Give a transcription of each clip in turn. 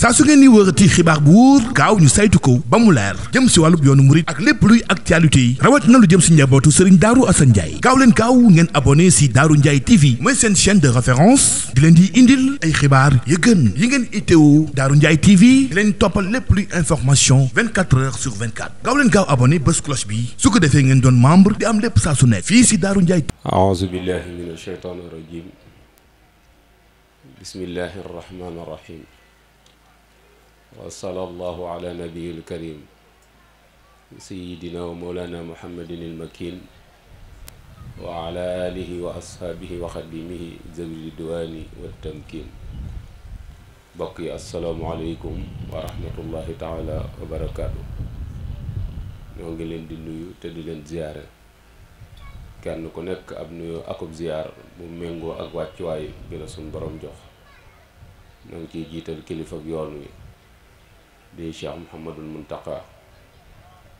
saa su ngeen ni wërati xibaar bu wóor gaaw ñu saytu ko ba mu leer jëm si wàllub yoonu murit ak lépp luy actualité yi rawat na lu jëm si njabootu Serigne Darou Assane Ndiaye gaaw leen gaaw ngeen abonné si Darou Ndiaye TV mooy seen chaîne de référence di leen di indil ay xibaar yu gën yi ngeen itteewu Darou Ndiaye TV di leen toppal lépp luy information 24 heures sur 24 gaaw leen gaaw abonné bés cloche bi su ko defee ngeen doon membre di am lépp saa su ne fii si Darou Ndiaye. A'uuzu billahi mina shaytaani rajiim. Bismillahi rahmaani rahiim. Wa sallallahu ala nabiyil karim. Sayyidina wa mawlana Muhammadin al-makin. Wa ala alihi wa ashaabihi wa xadimihi zawi ridwaani wa tamkin. Mbokk yi assalaamu aleykum wa rahmatullahi taala wa barakaatu. ñoo ngi leen di nuyu te di leen ziyaare. kenn ku nekk ab nuyoo akub ziyaar bu méngoo ak wàccuwaay bi la suñ borom jox. ñoo ngi ciy jiital kilifa ak yoon wi di Cheikh Mouhamadul Muntaqa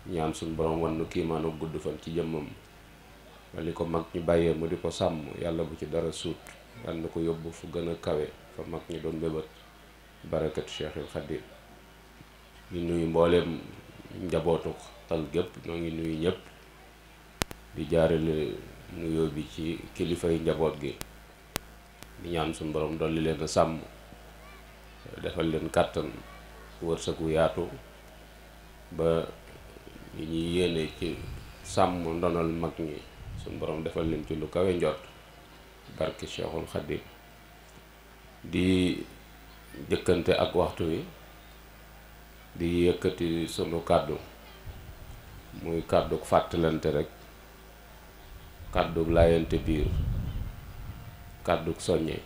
ñaan suñ borom wan nu kiimaanu gudd fan ci jëmmam wali ko mag ñu bàyyee mu di ko sàmm yàlla bu ci dara suut yàlla na ko yóbbu fu gën a kawe fa mag ñi doon bébët barakat Cheikhul Khadim di nuyu mbooleem njabootu xal gépp ñoo ngi nuyu ñëpp di jaarale nuyoo bi ci kilifay njaboot gi di ñaan suñu borom dolli leen a sàmm defal leen kàttan wërsëgu yaatu ba li ñuy yéene ci sàmm ndonal mag ñi suñu borom defal leen ci lu kawe njot barke Cheikhul Khadim di jëkkante ak waxtu wi di yëkkati sunu kàddu muy kàddu fàttalante rek kàddu laayante biir kàddu soññe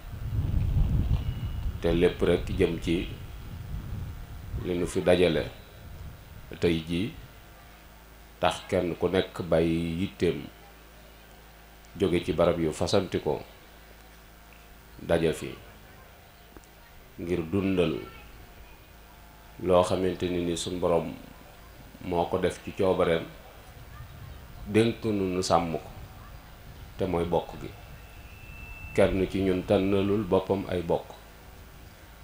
te lépp rek jëm ci li nu fi dajale tey jii tax kenn ku nekk bàyyi yitteem jóge ci barab yu fasanti ko daja fi ngir dundal loo xamante ni suñ borom moo ko def ci coobareem dénk nu sàmm ko te mooy bokk gi kenn ci ñun tànnalul boppam ay bokk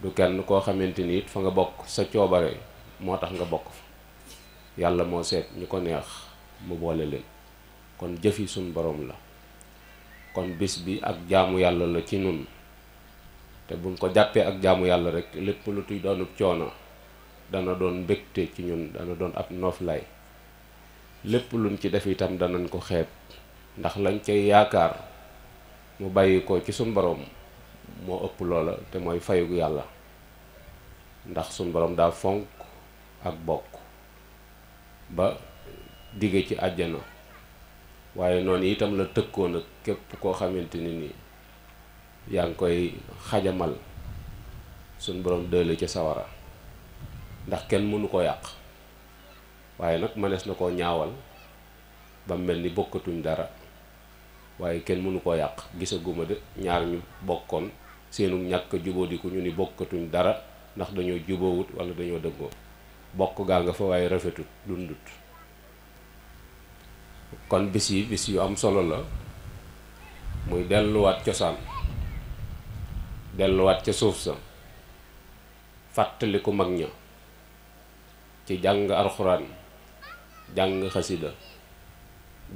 du kenn koo xamante ni it fa nga bokk sa coobare moo tax nga bokk fa yàlla moo seet ñu ko neex mu boole leen kon jëfi suñ borom la kon bis bi ak jaamu yàlla la ci nun te buñ ko jàppee ak jaamu yàlla rek lépp lu tuy doonub coono dana doon mbégte ci ñun dana doon ab nooflaay lépp luñ ci def itam danañ ko xeeb ndax lañ cay yaakaar mu bàyyi ko ci suñ borom moo ëpp loola te mooy fayugu yàlla ndax suñ borom daa fonk ak bokk ba dige ci àjjana waaye noonu itam la tëkkoon ak képp koo xamante ni yaa ngi koy xajamal suñ borom dële ca sawara ndax kenn mënu ko yàq waaye nag mënees na koo ñaawal ba mel ni bokkatuñ dara waaye kenn mënu koo yàq gisaguma de ñaar ñu bokkoon seenu ñàkk jubóodiku ñu ni bokkatuñ dara ndax dañoo jubóowut wala dañoo dëggoo bokk gaa nga fa waaye rafetut dundut kon bis yu am solo la muy delluwaat cosaan delluwaat ca suuf sa fàttaliku mag ña ci jàng alxuraan jàng xasida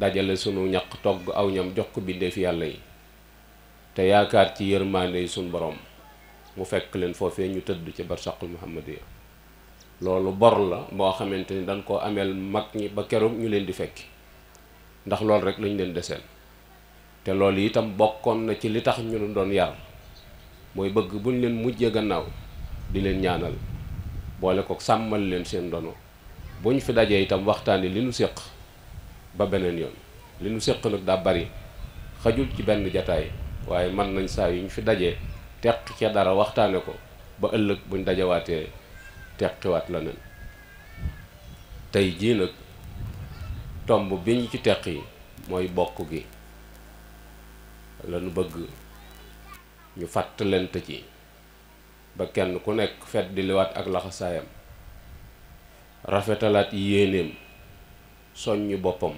dajale sunu ñaq togg aw ñam jox ko bindee fi yàlla yi te yaakaar ci yërmaande yi sunu borom mu fekk leen foofee ñu tëdd ci barsaqul muhammadiya loolu bor la boo xamante ni dañ koo ameel mag ñi ba keroog ñu leen di fekki ndax loolu rek lañ leen deseel te loolu itam bokkoon na ci li tax ñu doon yar mooy bëgg buñ leen mujjee gannaaw di leen ñaanal boole ko sàmmal leen seen ndono buñ fi dajee itam waxtaani li nu séq ba beneen yoon li nu séq nag daa bari xajul ci benn jataay waaye mën nañ saa yu ñu fi dajee teq ca dara waxtaane ko ba ëllëg buñ dajawaatee teqiwaat la nen tey jii nag tomb bi ñu ci teq yi mooy bokk gi lañu bëgg ñu fàttalante ci ba kenn ku nekk fet di liwaat ak laxasaayam rafetalaat yéenéem soññ boppam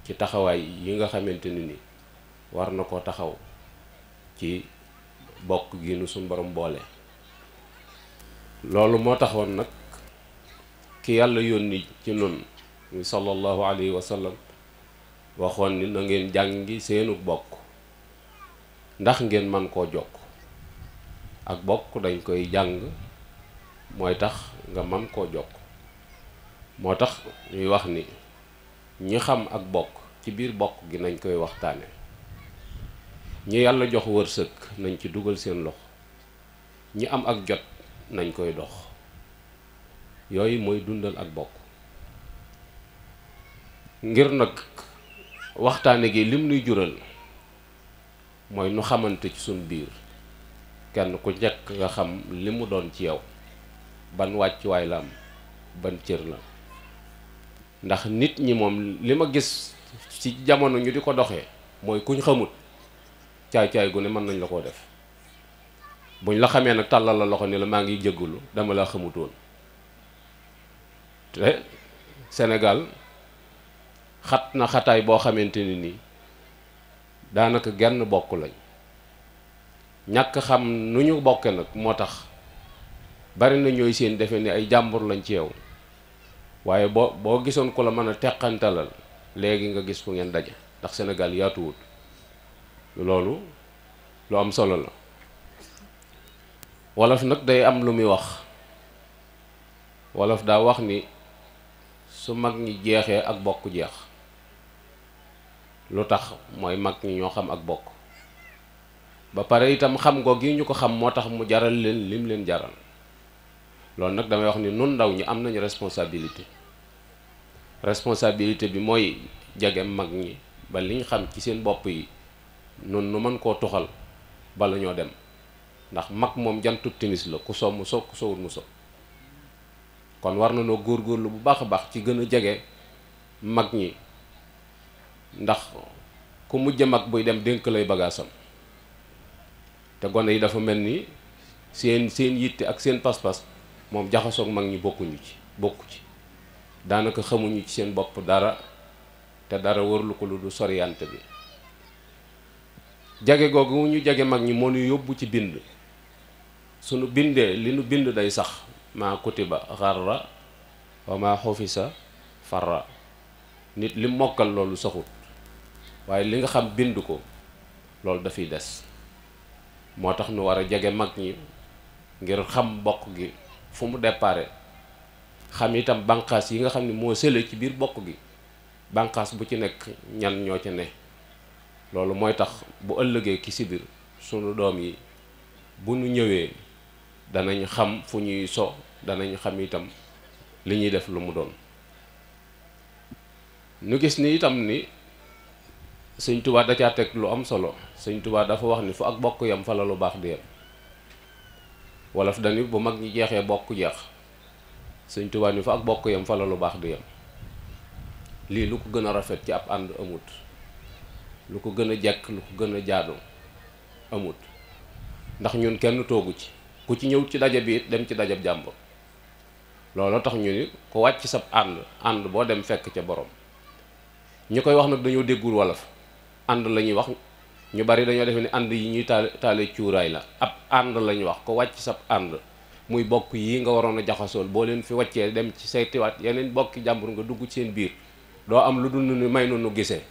ci taxawaay yi nga xamante ni war na ko taxaw ci bokk gi nu suñ borom boole loolu moo taxoon nag ki yàlla yónni ci nun muy sallallahu alayhi wa sallam waxoon ni na ngeen jàngi seenu bokk ndax ngeen man koo jokk. ak bokk dañ koy jàng mooy tax nga man koo jokk. moo tax ñuy wax ni ñi xam ak bokk ci biir bokk gi nañ koy waxtaane, ñi yàlla jox wërsëg nañ ci dugal seen loxo, ñi am ak jot nañ koy dox. yooyu mooy dundal ak bokk. ngir nag waxtaane gi lim nuy jural mooy nu xamante ci suñ biir, kenn ku njëkk nga xam li mu doon ci yow, ban wàccuwaay la am, ban cër la. ndax nit ñi moom li ma gis ci jamono ñu di ko doxee mooy kuñ xamut caay-caay gu ne mën nañ la koo def. buñ la xamee nag tàllal la loxo ni la maa ngi jéggulu dama la xamutoon. te Sénégal xat na xataay boo xamante ni nii daanaka genn bokk lañ. ñàkk xam nu ñu bokke nag moo tax bari na ñooy seen defe ni ay jàmbur lañ ci yow, waaye boo gisoon ku la mën a teqantalal léegi nga gis fu ngeen daje, ndax Sénégal yaatuwut. loolu lu am solo la. wolof nag day am lu muy wax. wolof daa wax ni su mag ñi jeexee ak bokk jeex. lu tax mooy mag ñi ñoo xam ak bokk ba pare itam xam ngoo gi ñu ko xam moo tax mu jaral leen lim leen jaral. loolu nag damay wax ni nun ndaw ñi am nañu responsabilité. responsabilité bi mooy jege mag ñi ba liñ xam ci seen bopp yi nun nu mën koo tuxal bala ñoo dem, ndax mag moom jantu timis la, ku soow mu sow ku sowut mu sow. kon war na noo góorgóorlu bu baax a baax ci gën a jege mag ñi, ndax ku mujj mag buy dem dénk lay bagaasam. te gone yi dafa mel ni seen yitte ak seen pas-pas moom jaxasoog mag ñi bokku ci daanaka xamuñu ci seen bopp dara, te dara warlu ko lu du soriyante bi. jage googu ñu jage mag ñi moo ñu yóbbu ci bind. sunu bindee li nu bind day sax maa kutiba xarra wa maa xufisa farra. nit li mokkal loolu saxut, waaye li nga xam bind ko loolu dafay des. moo tax nu war a jege mag ñi ngir xam bokk gi fu mu déparé, xam itam bànqaas yi nga xam ne moo sële ci biir bokk gi, bànqaas bu ci nekk ñan ñoo ca ne. loolu mooy tax bu ëllëgee ki si biir sunu doom yi bu nu ñëwee danañ xam fu ñuy so, danañ xam itam li ñuy def lu mu doon. nu gis ni itam ni Sëñ Tuubaa da caa teg lu am solo. Sëñ Tuubaa dafa wax ni fu ak bokk yam fa la lu baax di yam. wolof dañu bu mag ñi jeexee bokk jeex. Sëñ Tuubaa ni fu ak bokk yam fa la lu baax di yam. lii lu ko gën a rafet ci ab ànd amut, lu ko gën a jekk, lu ko gën a jaadu amut. ndax ñun kenn toogu ci, ku ci ñëw ci daje bi it dem ci dajab jàmbur. looloo tax ñu ni ku wàcc sab ànd boo dem fekk ca borom. ñi koy wax nag dañoo déggul wolof. ànd la ñuy wax, ñu bari dañoo defe ni ànd yi ñuy taale cuuraay la. ab ànd la ñuy wax ko wàcc sab ànd muy bokk yi nga waroon a jaxasool boo leen fi wàccee dem ci say tiwaat yeneen bokki jàmbur nga dugg ci seen biir doo am lu dul ni may nu gisee.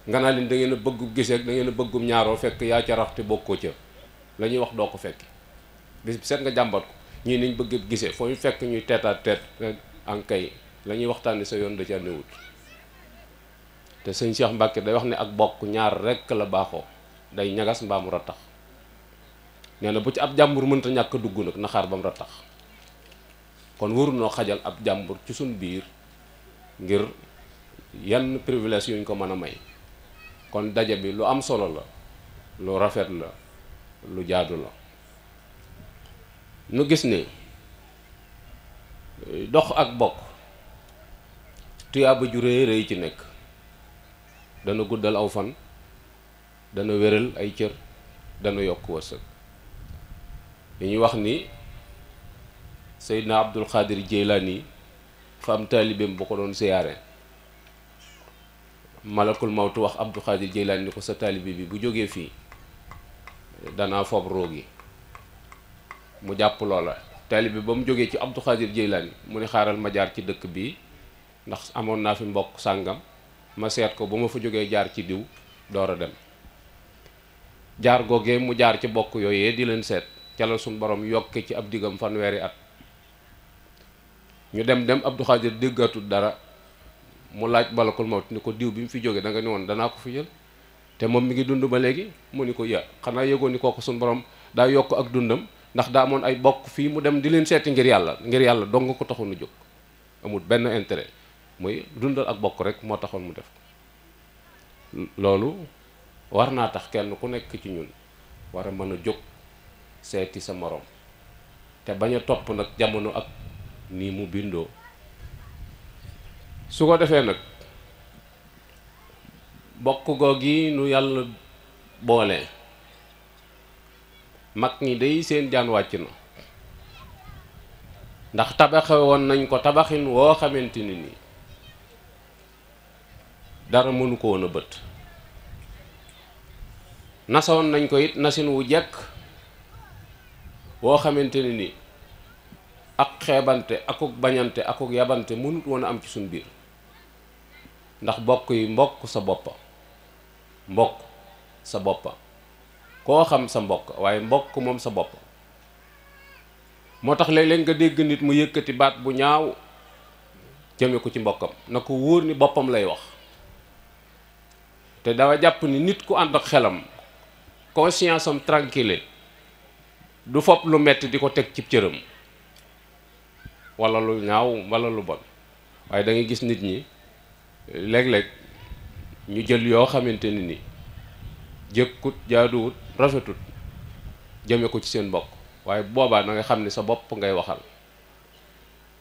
nga naa leen da ngeen a bëggu gisee da ngeen a bëggum ñaaroo fekk yaa ca rax te bokkoo ca. la ñuy wax doo ko fekk bis bi seet nga jàmbat ko ñii niñ bëgg gisee foo ñu fekk ñuy teetaat teet ankay la ñuy waxtaanni sa yoon da ca newut. te sëñ Cheikh Mbacke day wax ne ak bokk ñaar rekk la baaxoo, day ñagas mbaa mu rattax. nee na bu ci ab jàmbur mënta ñàkk dugg nag na xaar ba mu rattax. kon waru noo xajal ab jàmbur ci suñ biir ngir yenn privilège yuñ ko mën a may. kon daje bi lu am solo la, lu rafet la, lu jaadu la. nu gis ni dox ak bokk tuyaaba ju rëy rëy ci nekk. dana guddal aw fan, dana wéral ay cër, dana yokk wërsëg. dañuy wax ni Seydina Abdul Xaadir Jeylaani fa am taalibeem bu ko doon siyaare. malakul mawtu wax Abdul Xaadir Jeylaani ni ko sa taalibe bi bu jógee fii danaa fob roog yi. mu jàpp loola taalibe bi ba mu jógee ci Abdou Khadir Jeylaani mu ne xaaral ma jaar ci dëkk bii ndax amoon naa fi mbokk sàngam ma seet ko ba ma fa jógee jaar ci diw door a dem. jaar googee mu jaar ci bokk yooyee di leen seet ca la suñ borom yokke ci ab diggam fanweeri at ñu dem Abdou Khadir déggatul dara mu laaj balakul mawt ni ko diw bi mu fi jógee da nga ni woon danaa ko fi jël te moom mi ngi dund ba léegi mu ni ko ya xanaa yëgoon ni kooku suñ borom daa yokk ak dundam ndax daa amoon ay bokk fii mu dem di leen seeti ngir yàlla dong nga ko taxoon a jóg amul benn intérêt muy dundal ak bokk rek moo taxoon mu def ko loolu war naa tax kenn ku nekk ci ñun war a mën a jóg seeti sa morom te bañ a topp nag jamono ak nii mu bindoo su ko defee nag bokk googi nu yàlla boole mag ñi day seen jaan wàcc na ndax tabaxe woon nañ ko tabaxin woo xamante ni nii dara mënu ko woon a bët nasoon nañ ko it nasin wu jekk woo xamante ni nii ak xeebante akuk bañante akuk yabante mënut woon a am ci suñ biir ndax bokk yi mbokk sa boppa mbokk sa boppa koo xam sa mbokk waaye mbokk moom sa bopp moo tax léeg-léeg nga dégg nit mu yëkkati baat bu ñaaw jëme ko ci mbokkam na ko wóor ni boppam lay wax te dawa jàpp ni nit ku ànd ak xelam conscience am tranquille du fopp lu metti di ko teg ci cëram wala lu ñaaw wala lu bon waaye da ngay gis nit ñi léeg-léeg ñu jël yoo xamante ni ni jëkkut jaaduwut rafetut jëme ko ci seen mbokk waaye boobaa da nga xam ni sa bopp ngay waxal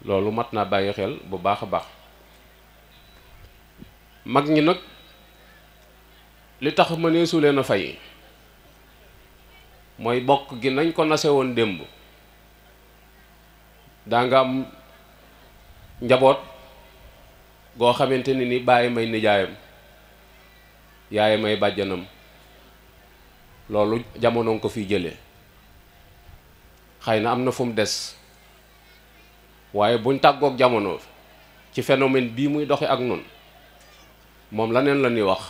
loolu mat naa bàyyi xel bu baax a baax mag ñi nag li tax mëneesu leen a fay mooy bokk gi nañ ko nase woon démb daa nga am njaboot goo xamante ni bàyyi may nijaayam yaay may bàjjanam loolu jamono nga ko fi jëlee xëy na am na fu mu des waaye buñ tàggook jamono ci phénomène bii muy doxe ak nun moom la neen la ñuy wax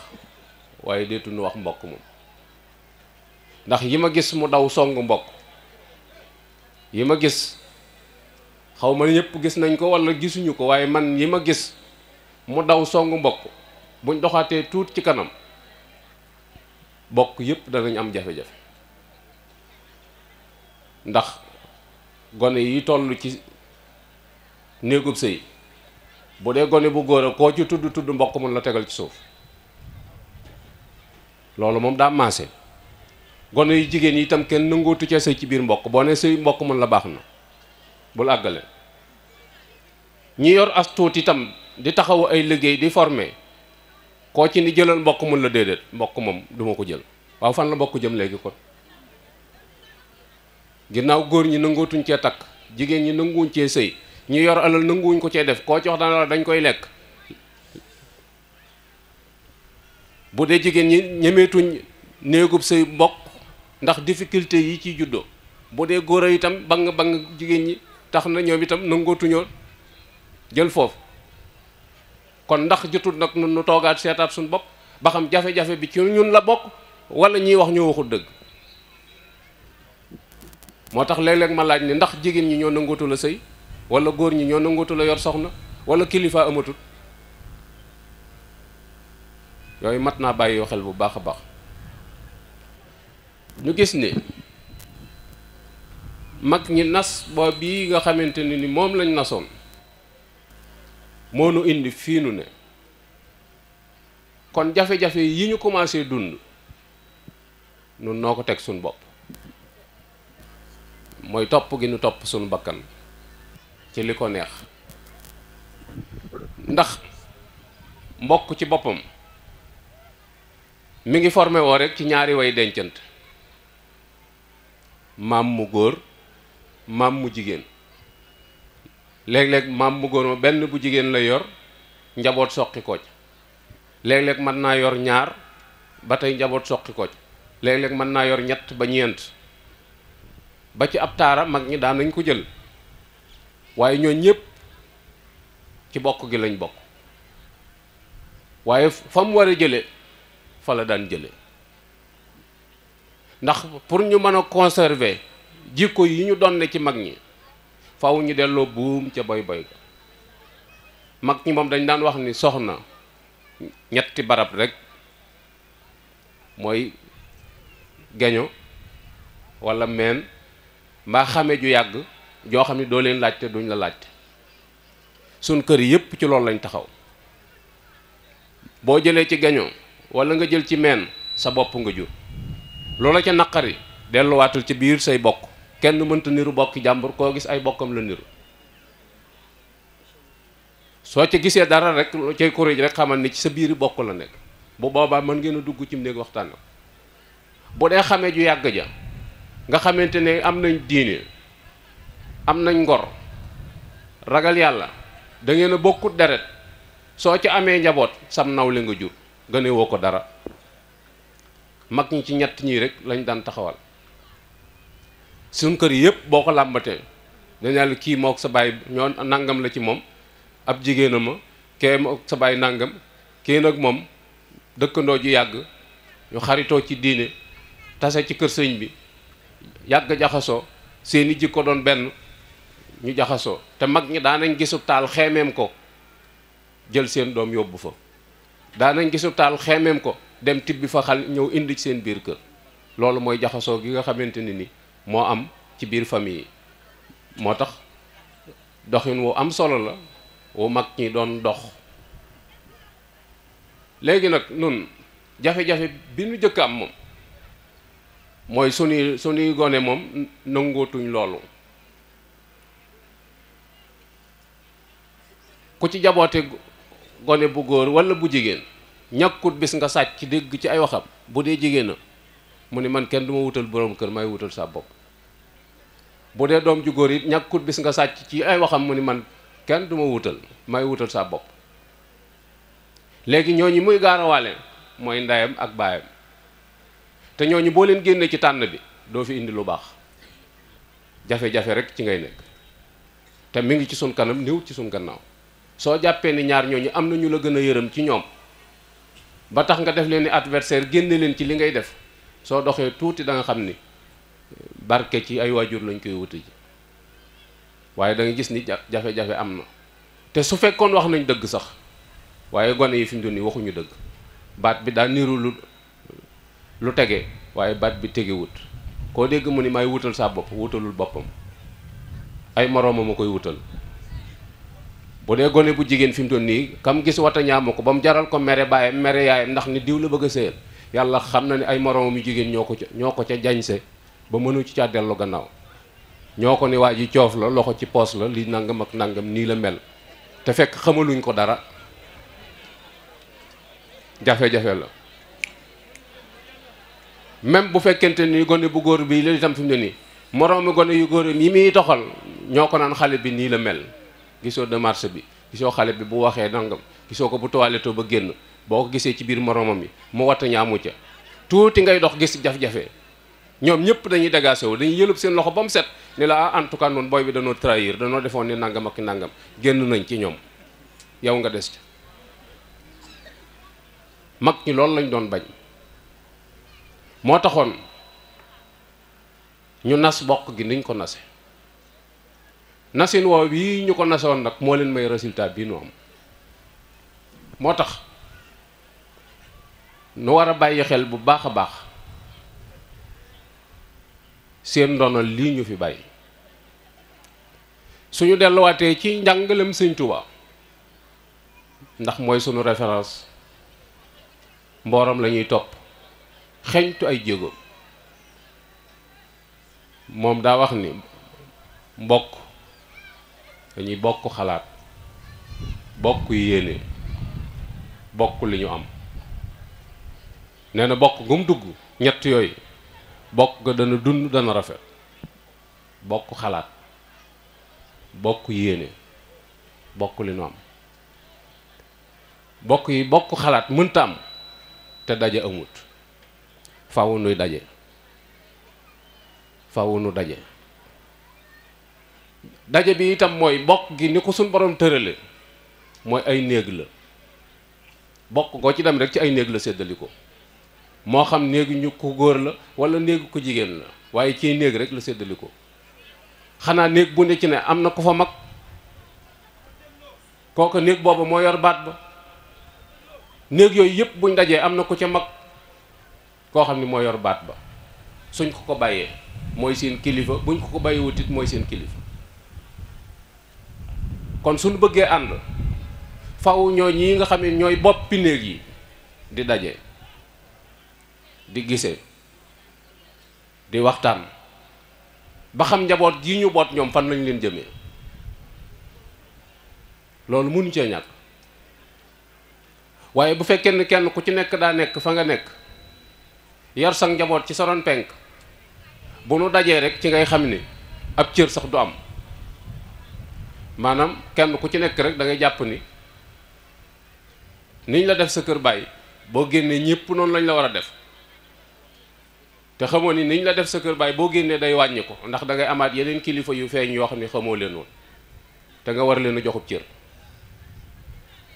waaye deetu nu wax mbokk moom ndax yi ma gis mu daw song mbokk yi ma gis xaw ma ñëpp gis nañ ko walla gisuñu ko waaye man yi ma gis mu daw song mbokk buñ doxaatee tuut ci kanam bokk yëpp danañ am jafe-jafe ndax gone yi toll ci néegub sëy bu dee gone bu góor a koo ci tudd mbokk mun la tegal ci suuf loolu moom daa maase gone yu jigéen yi itam kenn nangootu cee sëy ci biir mbokk boo ne sëy mbokk mun la baax na bul àggale ñi yor as tuut itam di taxawu ay liggéey di former koo ci ni jëlal mbokk mun la déedéet mbokk moom duma ko jël waaw fan la mbokk jëm léegi kon ginnaaw góor ñi nangootuñ cee takk jigéen ñi nanguwuñ cee sëy ñu yor alal nanguwuñ ko cee def koo ci wax dana dañ koy lekk bu dee jigéen ñi ñemeetuñ néegub sëy mbokk ndax difficulté yi ciy juddoo bu dee góor a itam bang jigéen ñi tax na ñoom itam nangootuñoo jël foofu kon ndax jotul nag nun nu toogaat seetaat suñu bopp ba xam jafe-jafe bi ci ñun la bokk wala ñiy wax ñoo waxul dëgg moo tax léeg-léeg ma laaj ni ndax jigéen ñi ñoo nangootu la sëy wala góor ñi ñoo nangootu la yor soxna wala kilifa amatul yooyu mat naa bàyyi yoo xel bu baax a baax ñu gis ni mag ñi nas boo bii nga xamante ni moom lañ nasoon moo nu indi fii nu ne kon jafe-jafe yi ñu commencé dund nun noo ko teg suñ bopp mooy topp gi nu topp suñu bakkan ci li ko neex ndax mbokk ci boppam mi ngi formé woo rek ci ñaari way dencant maam mu góor maam mu jigéen léeg-léeg maam mu góor ma benn bu jigéen lay yor njaboot soqi kooj léeg-léeg mën naa yor ñaar ba tey njaboot soqi kooj léeg-léeg mën naa yor ñett ba ñeent ba ci ab taara mag ñi daan nañ ko jël waaye ñoo ñëpp ci bokk gi lañ bokk, waaye fa mu war a jële fa la daan jële. ndax pour ñu mën a conserver jikko yi ñu doon ne ci mag ñi faw ñu delloo buum ca boy boy ga. mag ñi moom dañ daan wax ni soxna ñetti barab rek mooy geño walla meen mbaa xame ju yàgg joo xam ne doo leen laajte duñ la laajte. suñ kër yépp ci loolu lañ taxaw. boo jëlee ci geño walla nga jël ci meen sa bopp nga jur, loola ca naqari delluwaatul ci biir say bokk. kenn mënta niru bokki jàmbur, koo gis ay bokkam la niru. soo ca gisee dara rek cay kuréj rek xamal ni ci sa biir bokk la nekk. bu boobaa mën ngeen a dugg ci néeg waxtaan. bu dee xamee ju yàgg ja nga xamante ne am nañ diine, am nañ ngor, ragal yàlla, da ngeen a bokkut deret, soo ca amee njaboot sam nawle nga jur, gëne woo ko dara. mag ñi ci ñett ñii rek lañ daan taxawal. suñ kër yëpp boo ko làmbatee dañaa la kii mook sa baay ñoo nangam la ci moom, ab jigéena ma, kee mook sa baay nangam, kii nag moom dëkkandoo ju yàgg, ñu xaritoo ci diine, tase ci kër sëñ bi, yàgg jaxasoo, seeni jikko doon benn, ñu jaxasoo. te mag ñi daanañ gisub taal xeemeem ko jël seen doom yóbbu fa, daanañ gisub taal xeemeem ko dem tibbi fa xal ñëw indi ci seen biir kër. loolu mooy jaxasoo gi nga xamante ni moo am ci biir famille yi. moo tax doxin wu am solo la wu mag ñi doon dox. léegi nag nun jafe-jafe bi nu jëkk am moom mooy sunuy gone moom nangootuñ loolu. ku ci jaboote gone bu góor walla bu jigéen ñàkkut bis nga sàcc dégg ci ay waxam, bu dee jigéen a mu ni man kenn du ma wutal boroom kër, may wutal sa bopp. bu dee doom ju góor it ñàkkut bis nga sàcc ci ay waxam mu ni man kenn du ma wutal, may wutal sa bopp. léegi ñooñu muy gaarawaale mooy ndeyam ak baayam, te ñooñu boo leen génnee ci tànn bi doo fi indi lu baax. jafe-jafe rek ci ngay nekk, te mi ngi ci sun kanam néew ci sun gannaaw. soo jàppee ni ñaar ñooñu am na ñu la gën a yërëm ci ñoom ba tax nga def leen ni adversaire, génne leen ci li ngay def, soo doxee tuuti da nga xam ni barke ci ay waajur lañ koy wuti ji. waaye da nga gis ni jafe-jafe am na. te su fekkoon wax nañ dëgg sax, waaye gone yi fi mu doon nii waxuñu dëgg. baat bi daa niru lu tege, waaye baat bi tegewut. koo dégg mu ni may wutal saa bopp, wutalul boppam, ay moroomam a koy wutal. bu dee gone bu jigéen fi mu doon nii kam gis wata ñaama ko ba mu jaral ko mere baayam mere yaayam ndax ni diw la bëgg a sëyal, yàlla xam na ni ay moroomam yu jigéen ñoo ko ca jañse ba mënu ci caa dellu gannaaw. ñoo ko ni waa ji coof la, loxo ci poos la, li nangam ak nangam nii la mel, te fekk xamaluñ ko dara. jafe-jafe la. même bu fekkente ni gone bu góor bi la itam fi mu ne nii moroomi gone yu góor yi muy toxal ñoo ko naan xale bi nii la mel. gisoo démarche bi, gisoo xale bi bu waxee nangam, gisoo ko bu toiletoo ba génn, boo ko gisee ci biir moromam yi mu watta ñaamu ca tuuti ngay dox gis jafe-jafe. ñoom ñëpp dañuy dagaase wu, dañuy yëlëb seen loxo ba mu set ni la en tout cas noonu booy bi danoo trahir, danoo defoon ni nangam ak nangam, génn nañ ci ñoom, yow nga des ca. mag ñi loolu lañ doon bañ. moo taxoon ñu nas bokk gi niñ ko nase. nasin woow yi ñu ko nasoon nag moo leen may résultat bii nu am. moo tax nu war a bàyyi xel bu baax a baax seen ndonal lii ñu fi bàyyi. suñu delluwaatee ci njàngalem Sëñ Tuubaa, ndax mooy sunu référence, mbooram la ñuy topp, xeñtu ay jéego. moom daa wax ni mbokk dañuy bokk xalaat, bokk yéene, bokk li ñu am. nee na bokk gu mu dugg ñett yooyu bokk ga dana dund, dana rafet. bokk xalaat, bokk yéene, bokk li ñu am. bokk yi bokk xalaat mënta am te daje amut. faaw nuy daje, faaw nu daje. daje bi itam mooy bokk gi ni ko suñ borom tërale mooy ay néeg la bokk goo ci dem rek ci ay néeg la séddali ko moo xam néegu ñu ko góor la wala néegu ko jigéen la waaye ci néeg rek la séddali ko xanaa néeg bu ne ci ne am na ku fa mag kooku néeg boobu moo yor baat ba néeg yooyu yëpp buñ dajee am na ku ca mag koo xam ni moo yor baat ba suñ ko bàyyee mooy seen kilifa buñ ko bàyyee wutit mooy seen kilifa kon suñu bëggee ànd faw ñoo ñi nga xam ne ñooy boppi néeg yi di daje di gisee di waxtaan ba xam njaboot ji ñu boot ñoom fan lañ leen jëmee loolu mënu cee ñàkk waaye bu fekkee ne kenn ku ci nekk daa nekk fa nga nekk yar sa njaboot ci sa ron penk bu nu dajee rek ci ngay xam ni ab cër sax du am maanaam kenn ku ci nekk rek da ngay jàpp ni niñ la def sa kër bàyyi boo génnee ñëpp noonu lañ la war a def te xamoo ni niñ la def sa kër bàyyi boo génnee day wàññi ko ndax da ngay amaat yeneen kilifa yu feeñ yoo xam ne xamoo leen woon te nga war leen a joxub cër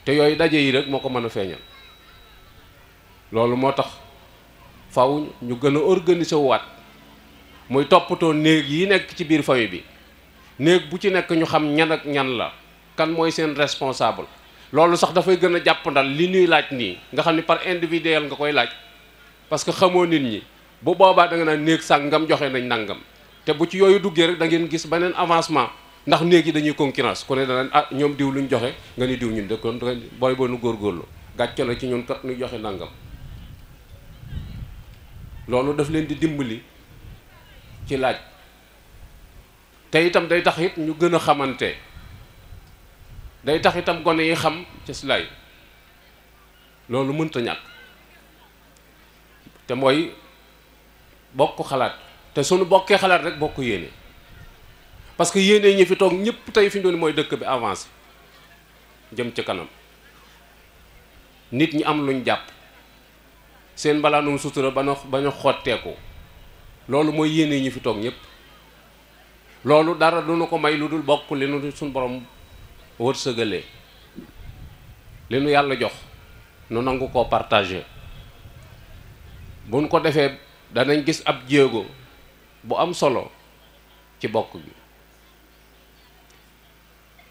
te yooyu daje yi rek moo ko mën a feeñal loolu moo tax faw ñu gën a organiser waat muy toppatoo néeg yi nekk ci biir famille bi néeg bu ci nekk ñu xam ñan ak ñan la kan mooy seen responsable loolu sax dafay gën a jàppandal li ñuy laaj nii nga xam ni par individuel nga koy laaj parce que xamoo nit ñi bu boobaa da nga naan néeg sàngam joxe nañ nangam te bu ci yooyu duggee rek da ngeen gis beneen avancement ndax néeg yi dañuy concurrence ku ne dana ah ñoom diw luñ joxe nga ni diw ñun de kon booy boo nu góorgóorlu gàcce la ci ñun kat nu joxe nangam loolu daf leen di dimbali ci laaj te itam day tax it ñu gën a xamante day tax itam gone yi xam ci silaay loolu mënta ñàkk te mooy bokk xalaat te suñu bokkee xalaat rek bokk yéene parce que yéene ñi fi toog ñëpp tey fi ñu doon mooy dëkk bi avancé jëm ci kanam nit ñi am luñ jàpp seen mbalaanum sutura ba ñu xotteeku loolu mooy yéene ñi fi toog ñëpp loolu dara du nu ko may lu dul bokk li nu suñ borom wërsëgalee li nu yàlla jox nu nangu koo partagé buñ ko defee danañ gis ab jéego bu am solo ci bokk gi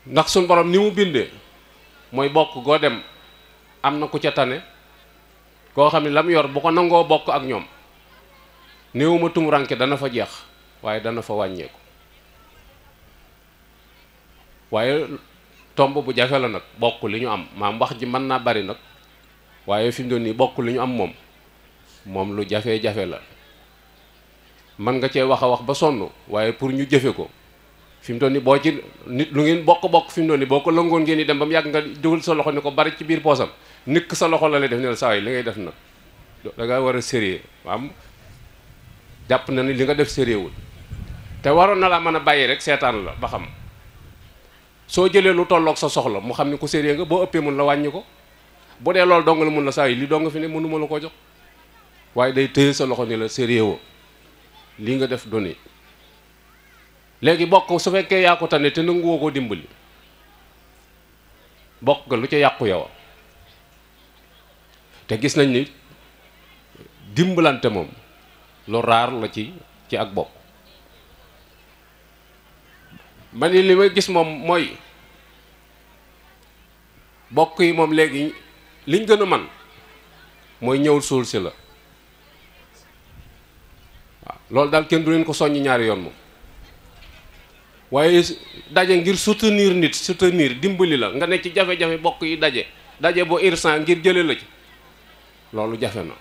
ndax suñ borom ni mu bindee mooy bokk goo dem am na ku ca tane koo xam ne lam yor bu ko nangoo bokk ak ñoom néewuma tumuranke dana fa jeex waaye dana fa wàññeeku waaye tomb bu jafe la nag bokk li ñu am maam wax ji mën naa bari nag waaye fi mu doon nii bokk li ñu am moom lu jafe-jafe la mën nga cee wax a wax ba sonn waaye pour ñu jëfe ko fi mu doon nii boo ci nit lu ngeen bokk fi mu doon nii boo ko lëngoon ngeen di dem ba mu yàgg nga dugal sa loxo ni ko bari ci biir poosam nikk sa loxo la lay def ne la saa yi li ngay def nag da nga war a sérieux am jàpp na ni li nga def sérieux wul te waroon na laa mën a bàyyi rek seetaan la ba xam soo jëlee lu tolloog sa soxla mu xam ni ku sérieux nga boo ëppee mun la wàññi ko bu dee loolu dong la mun la saa yi li dong fi ne mënuma la koo jox waaye day téye sa loxo ni la sérieux woo lii nga def doni léegi bokk su fekkee yaa ko tane te nanguwoo ko dimbali bokk nga lu ca yàqu yow te gis nañ ni dimbalante moom lu raar la ci ak bokk ma ni li may gis moom mooy bokk yi moom léegi liñ gën a man mooy ñëwul suul si la waaw loolu daal kenn du leen ko soññ ñaari yoon moom waaye daje ngir soutenir nit soutenir dimbali la nga ne ci jafe-jafe bokk yi daje boo irsan ngir jële la ci loolu jafe na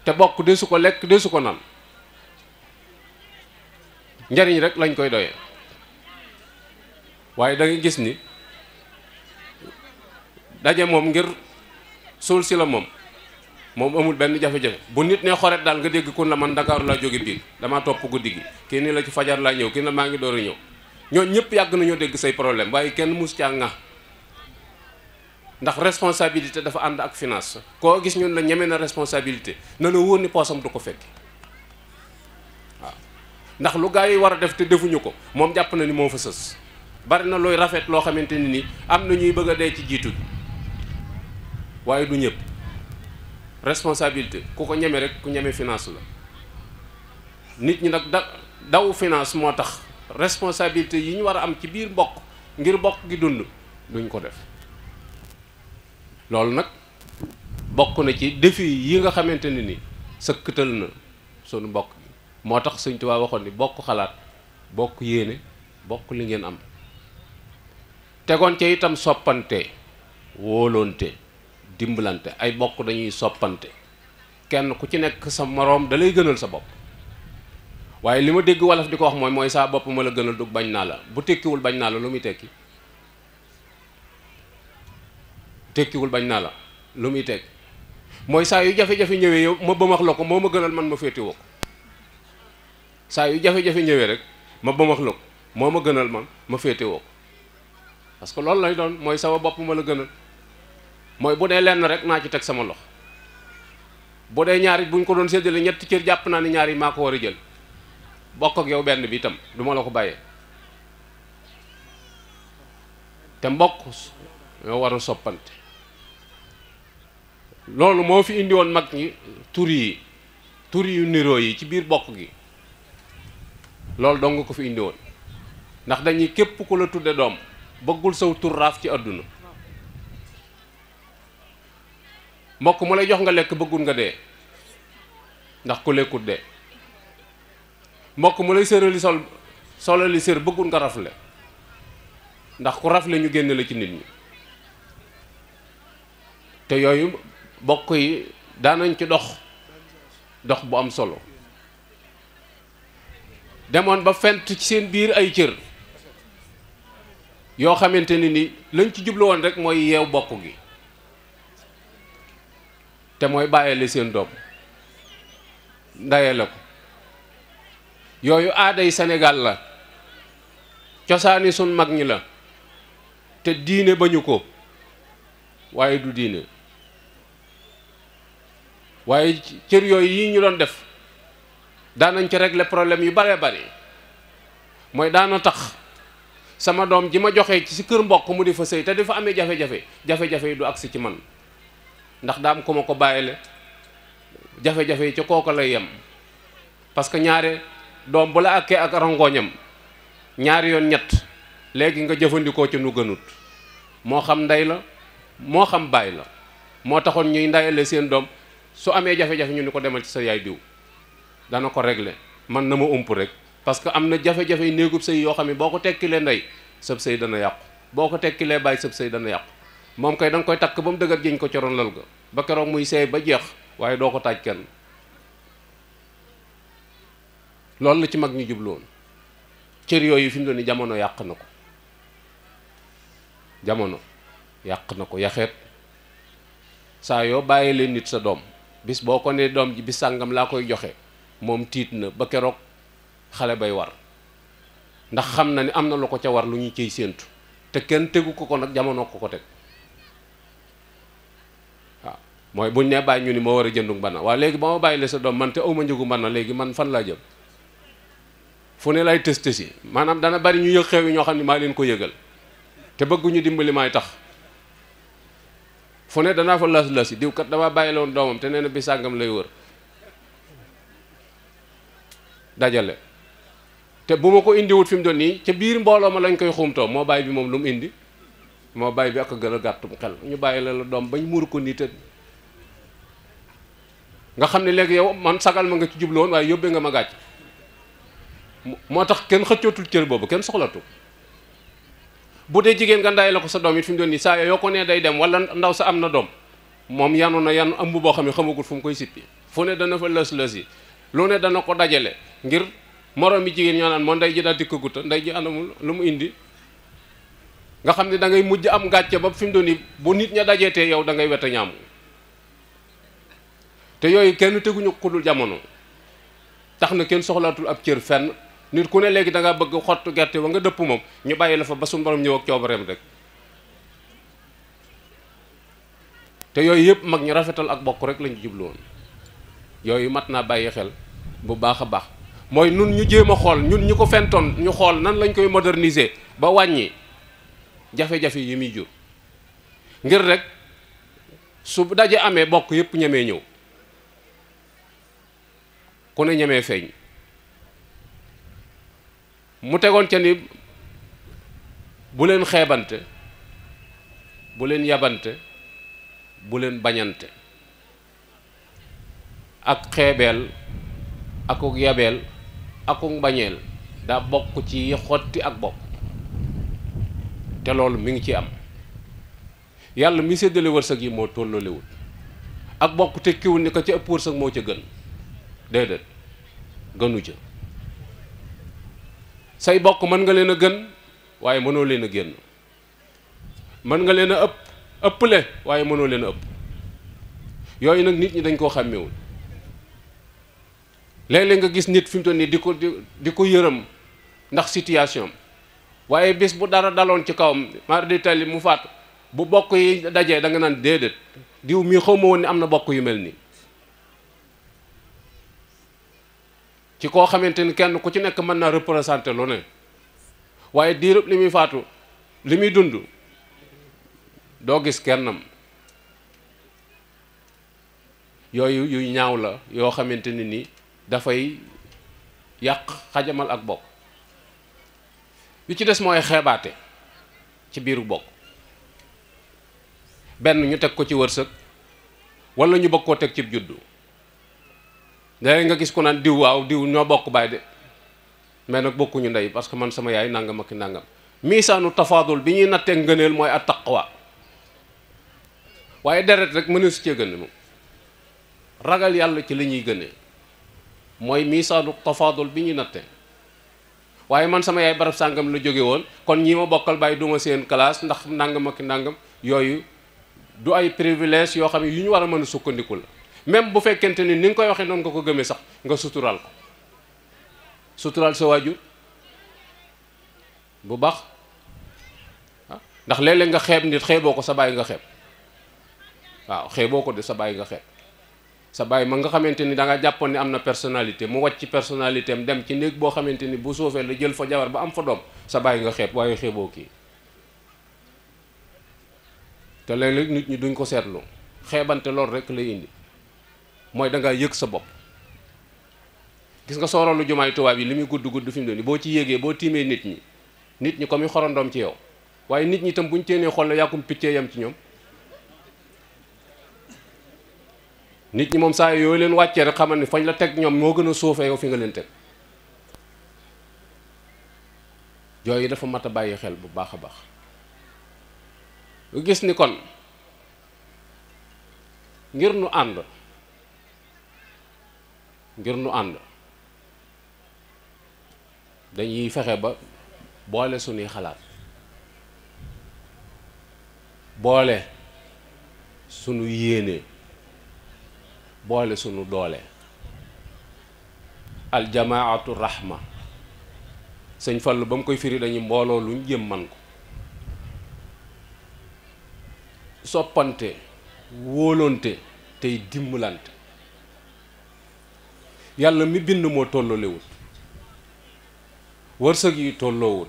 te bokk de su ko lekk de su ko naan njariñ rek lañ koy doyee waaye da nga gis ni daje moom ngir suul si la moom amul benn jafe-jafe bu nit ne xoret daal nga dégg kun la man Dakar laa jóge biig damaa topp guddi gi kii ni la ci fajar laa ñëw kii na maa ngi door a ñëw ñoo ñëpp yàgg nañoo dégg say problème waaye kenn mus caa nga ndax responsabilité dafa ànd ak finance koo gis ñun la ñeme na responsabilité na la wóor ni poosam du ko fekk waaw ndax lu gaa yi war a def te defuñu ko moom jàpp na ni moo fa sës. bari na looy rafet loo xamante ni am na ñuy bëgg a dee ci jiitu gi waaye du ñëpp. responsabilité ku ko ñeme rek ku ñeme finance la nit ñi nag daw finance moo tax responsabilité yi ñu war a am ci biir mbokk ngir mbokk gi dund duñ ko def. loolu nag bokk na ci défi yi nga xamante ne ni sëkkatal na sunu mbokk gi moo tax Sëñ Tuubaa waxoon ni bokk xalaat bokk yéene bokk li ngeen am tegoon ca itam soppante wóolonte dimbalante ay bokk dañuy soppante kenn ku ci nekk sa moroom da lay gënal sa bopp waaye li ma dégg wolof di ko wax mooy saa bopp ma la gënal du bañ naa la bu tekkiwul bañ naa la lu muy tekki bañ naa la lu muy tekki mooy saa yu jafe-jafe ñëwee yow ma bëmax la ko moo ma gënal man ma féetewoo ko saa yu jafe-jafe ñëwee rek ma bëmax la ko moo ma gënal man ma féetewoo ko parce que loolu lay doon mooy sama bopp ma la gënal mooy bu dee lenn rek naa ci teg sama loxo bu dee ñaari buñ ko doon séddale ñetti cër jàpp naa ni ñaar yi maa ko war a jël bokk ak yow benn bi itam du ma la ko bàyyee te mbokk ñoo war a soppante loolu moo fi indi woon mag ñi tur yu niroo yi ci biir bokk gi loolu dong nga ko fi indi woon ndax dañuy képp ku la tudde doom bëggul saw tur raaf ci àdduna mbokk mu lay jox nga lekk bëggul nga dee ndax ku lekkut dee mbokk mu lay sërali solali sër bëggul nga rafle ndax ku rafle ñu génne la ci nit ñi te yooyu bokk yi daanañ ci dox bu am solo demoon ba fent ci seen biir ay cër yoo xamante ni lañ ci jublu woon rek mooy yeew bokk gi te mooy bàyyile seen doom ndayele ko yooyu aaday Sénégal la cosaani sun mag ñi la te diine bañu ko waaye du diine waaye cër yooyu yi ñu doon def daanañ ci régler problème yu bare bari mooy daana tax sama doom ji ma joxe ci si kër mbokk mu di fa sëy te di fa amee jafe-jafe yi du agsi ci man ndax daam ku ma ko bàyyile jafe-jafe yi ca kooku lay yem parce que ñaare doom bu la àkkee ak rangooñam ñaari yoon ñett léegi nga jëfandikoo ci nu gënut moo xam ndey la moo xam baay la moo taxoon ñuy ndayale seen doom su amee jafe-jafe ñu ni ko demal ci sa yaay diw dana ko régler man na ma ump rek parce que am na jafe-jafe yi néegub sëy yoo xam ne boo ko tekkilee ndey sab sëy dana yàqu boo ko tekkilee baay sab sëy dana yàqu moom kay da nga koy takk ba mu dëgër jëñ ko coroon lal ga ba keroog muy seey ba jeex waaye doo ko taaj kenn loolu la ci mag ñu jubloon cër yooyu fi mu doon ni jamono yàq na ko yaxeet saa yoo bàyyi leen nit sa doom bis boo ko ne doom ji bis sàngam laa koy joxe moom tiit na ba keroog xale bay war ndax xam na ni am na lu ko ca war lu ñu ciy séentu te kenn tegu ko nag jamono ko teg waaw mooy buñ ne bàyyi ñu ni moo war a jëndu mbana waaye léegi ba ma bàyyi le sa doom man te awma njëgu mbana léegi man fan laa jëm fu ne lay tës tësi maanaam dana bari ñu yëg xew yi ñoo xam ne maa leen ko yëgal te bëgguñu dimbali maay tax fu ne danaa fa las yi diw kat dama bàyyi la woon doomam te nee na bi sàngam lay wër dajale te bu ma ko indiwut fi mu doon nii ca biir mbooloo ma lañ koy xumtoo moo bàyyi bi moom lu mu indi moo bàyyi bi ak gën a gàttum xel ñu bàyyi la doom bañ muur ko nii te nga xam ne léegi yow man sagal ma nga ci jublu woon waaye yóbbee nga ma gàcc moo tax kenn xëccootul cër boobu kenn soxlatu bu dee jigéen nga nday la ko sa doom it fi mu doon nii saa yoo ko nee day dem wala ndaw sa am na doom moom yanu na yan ëmb boo xam ne xamagul fu mu koy sippi fu ne dana fa lës yi lu ne dana ko dajale ngir moroom mi jigéen ñoo naan moo nday ji daal dikk guta nday ji anamul lu mu indi nga xam ne da ngay mujj am gàcce ba fi mu doon nii bu nit ña dajeetee yow da ngay weta ñaamu te yooyu kenn teguñu ko dul jamono tax na kenn soxlaatul ab cër fenn nit ku ne léegi da nga bëgg xottu gerte ba nga dëpp moom ñu bàyyi la fa ba suñu borom ñëw ak coobareem rek te yooyu yëpp mag ñu rafetal ak bokk rek lañu jublu woon yooyu mat naa bàyyi xel bu baax a baax mooy nun ñu jéem a xool ñun ñu ko fentoon ñu xool nan lañ koy moderniser ba wàññi jafe-jafe yi muy jur ngir rek su daje amee bokk yépp ñemee ñëw ku ne ñemee feeñ mu tegoon ca ni bu leen xeebante bu leen yabante bu leen bañante ak xeebeel akuk yabeel akuk bañeel daa bokk ci xotti ak bokk te loolu mi ngi ci am yàlla mi séddale wërsëg yi moo tolloolewul ak bokk tekkiwul ni ko ci ëpp wërsëg moo ca gën déedéet gënu ca say bokk mën nga leen a gën waaye mënoo leen a génn mën nga leen a ëpple waaye mënoo leen a ëpp yooyu nag nit ñi dañ koo xàmmewul léeg-léeg nga gis nit fi mu toll nii di ko yërëm ndax situation waaye bis bu dara daloon ci kawam mar di tali mu faatu bu bokk yi dajee da nga naan déedéet diw mii xaw ma woon ni am na bokk yu mel nii ci koo xamante ni kenn ku ci nekk mën naa représenter lu ne waaye diirëb li muy faatu li muy dund doo gis kennam yooyu yu ñaaw la yoo xamante ni nii dafay yàq xajamal ak bokk li ci des mooy xeebaate ci biiru bokk benn ñu teg ko ci wërsëg wala ñu bëgg koo teg ci juddu léegi nga gis ku naan diw waaw diw ñoo bokk baay de mais nag bokkuñu ndey parce que man sama yaay nangam ak nangam miisaanu tafaadul bi ñuy nattee ngëneel mooy at taqwa waaye deret rek mënu si cee gën moom ragal yàlla ci li ñuy gënee mooy miisaanu tafaadul bi ñuy nattee waaye man sama yaay barab sàngam la jóge woon kon ñi ma bokkal baay duma seen classe ndax nangam ak nangam yooyu du ay privilège yoo xam ne yu ñu war a mën a sukkandiku la même bu fekkente ni nga koy waxee noonu nga ko gëmee sax nga sutural ko sutural sa waajur bu baax ndax léeg-léeg nga xeeb nit xeeboo ko sa baay nga xeeb waaw xeeboo ko de sa baay nga xeeb sa baay ma nga xamante ni da nga jàppoon ni am na personnalité mu wàcc ci personnalité am dem ci néeg boo xamante ni bu suufee la jël fa jabar ba am fa doom sa baay nga xeeb waaye xeeboo kii te léeg-léeg nit ñi duñ ko seetlu xeebante loolu rek lay indi mooy da ngaa yëg sa bopp gis nga sooroolu jumaay tubaab yi li muy gudd gudd fi mu doon nii boo ci yéegee boo tiimee nit ñi comme yu xorondoom ci yow waaye nit ñi itam buñ teenee xool la yàkkum piccee yam ci ñoom nit ñi moom saa yooyu leen wàccee rek xamal ni fañ la teg ñoom moo gën a suufee yow fi nga leen teg yooyu dafa mat a bàyyi xel bu baax a baax nga gis ni kon ngir nu ànd dañuy fexe ba boole suñuy xalaat boole sunu yéene boole sunu doole aljamaatu rahma sëñ Fallu ba mu koy firi dañuy mbooloo luñ jëm man ko soppante wóolonte tey dimbalante yàlla mi bind moo tolloolewul wërsëg yi tolloowul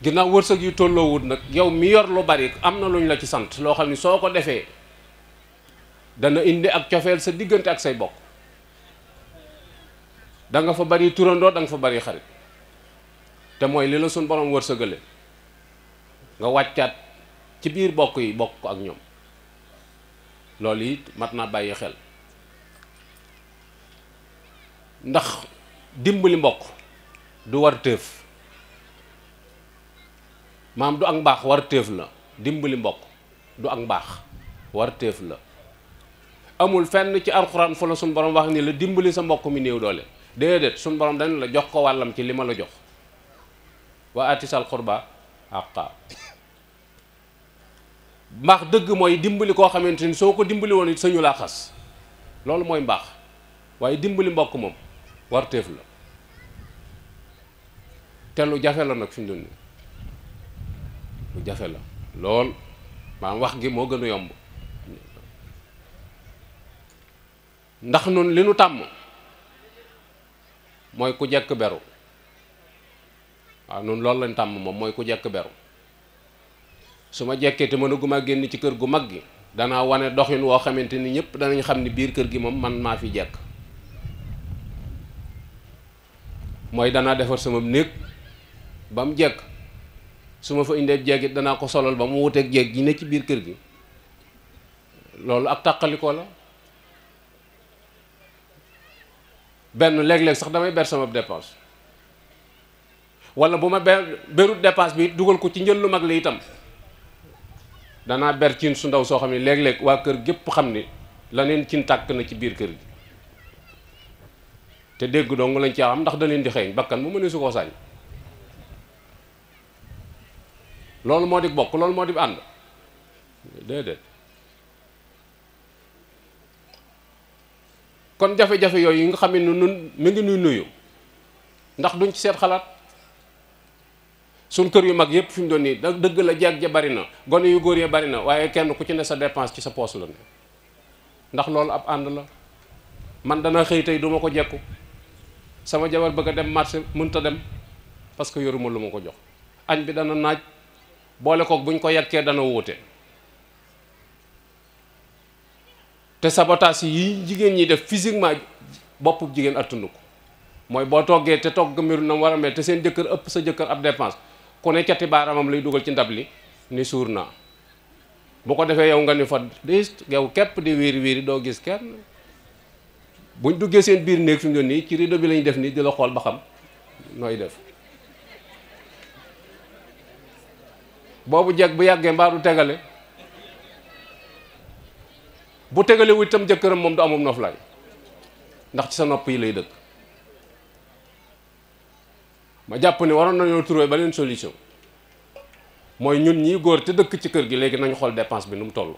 ginnaaw wërsëg yi tolloowul nag yow mi yor lu bari am na luñ la ci sant loo xam ni soo ko defee dana indi ak cofeel sa diggante ak say bokk da nga fa bari turandoo da nga fa bari xarit te mooy li la suñ borom wërsëgale nga wàccaat ci biir bokk yi bokk ko ak ñoom loolu it mat naa bàyyi xel ndax dimbali mbokk du war téef maam du ak mbaax war téef la dimbali mbokk du ak mbaax war téef la amul fenn ci alxuraan fu la suñ borom wax ni la dimbali sa mbokk mi néew doole déedéet suñ borom dañ la jox ko wàllam ci li ma la jox wa atisal xurba àqa mbaax dëgg mooy dimbali koo xamante ni soo ko dimbali woon it sañu laa xas loolu mooy mbaax waaye dimbali mbokk moom warteef la te lu jafe la nag fi mu doon nii lu jafe la lool maanaam wax gi moo gën a yomb ndax noonu li nu tàmm mooy ku jekk beru. waaw noonu loolu lañ tàmm moom mooy ku jekk beru. su ma jekkee te mënaguma génn ci kër gu mag gi danaa wane doxin woo xamante ni ñëpp danañ xam ni biir kër gi moom man maa fi jekk. mooy danaa defar sama néeg ba mu jekk su ma fa indee jeeg it danaa ko solal ba mu wuteeg jeeg gi ne ci biir kër gi. loolu ak tàqalikoo la. benn léeg-léeg sax damay ber sama dépense wala bu ma berut dépense bi dugal ko ci njël lu mag li itam danaa ber cin su ndaw soo xam ne léeg-léeg waa kër gépp xam ni la neen cin tàkk na ci biir kër gi te dégg dong lañ ci am ndax da leen di xeeñ bakkan mu mënee su koo sañ. loolu moo di bokk, loolu moo di ànd déedéet. kon jafe-jafe yooyu yi nga xam ne nun mi ngi nuy nuyu ndax duñ ci seet xalaat. suñ kër yu mag yëpp fi mu doon nii dëgg la jeeg ja bari na gone yu góor ya bari na waaye kenn ku ci ne sa dépense ci sa poos la ne ndax loolu ab ànd la. man dana xëy tey duma ko jekku sama jabar bëgg a dem marché mënta dem parce que yoruma lu ma ko jox. añ bi dana naaj boole kook buñ ko yekkee dana wuute. te sabotage yi jigéen ñi def physiquement boppu jigéen attunu ko mooy boo toggee te togg miru na mu war a mel te seen jëkkër ëpp sa jëkkër ab dépense ku ne cati baaramam lay dugal ci ndab li ni suur naa. bu ko defee yow nga ni fa dis yow képp di wiiri wiiri doo gis kenn buñ duggee seen biir néeg fi mu doon nii ci rideau bi lañu def nii di la xool ba xam nooy def. boobu jeg bu yàggee mbaa du tegale bu tegale wu itam jëkkëram moom du amum noflaay ndax ci sa nopp yi lay dëkk. ma jàpp ni waroon nañoo trouver beneen solution mooy ñun ñii góor te dëkk ci kër gi léegi nañu xool dépense bi nu mu toll.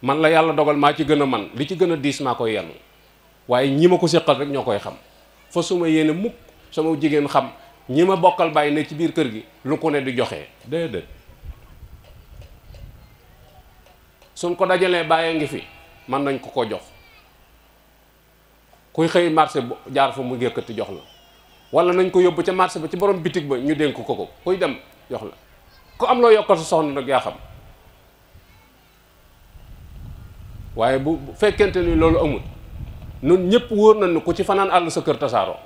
man la yàlla dogal maa ci gën a man li ci gën a diis maa koy yenn waaye ñi ma ko séqal rek ñoo koy xam fa suma yéene mukk sama jigéen xam ñi ma bokkal bàyyi ne ci biir kër gi lu ko ne di joxe déedéet. suñ ko dajalee bàyyee ngi fi man nañ ko jox kuy xëy marché jaar fa mu yëkkati jox la wala nañ ko yóbbu ca marché ba ci borom bitig ba ñu dénk ko kuy dem jox la ku am loo yokkal sa soxna nag yaa xam. waaye bu fekkente ni loolu amul nun ñëpp wóor nañu ku ci fanaan àll sa kër tasaaroo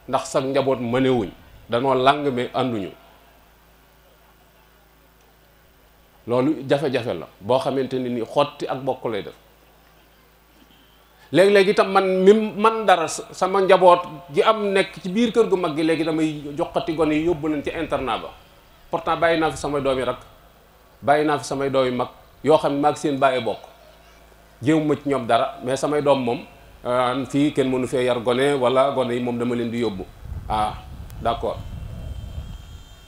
ndax sax njaboot mënewuñ danoo làng mais ànduñu. loolu jafe-jafe la boo xamante ni xotti ak bokk lay def. léegi-léegi itam man dara sama njaboot gi am nekk ci biir kër gu mag gi léegi damay joxati gone yi yóbbu leen ci internat ba pourtant bàyyi naa fi samay doomi rak bàyyi naa fi samay doomi mag yoo xam ne maag seen bàyyi bokk jéemuma ci ñoom dara mais samay doom moom fii kenn mënu fee yar gone wala gone yi moom dama leen di yóbbu. d'accord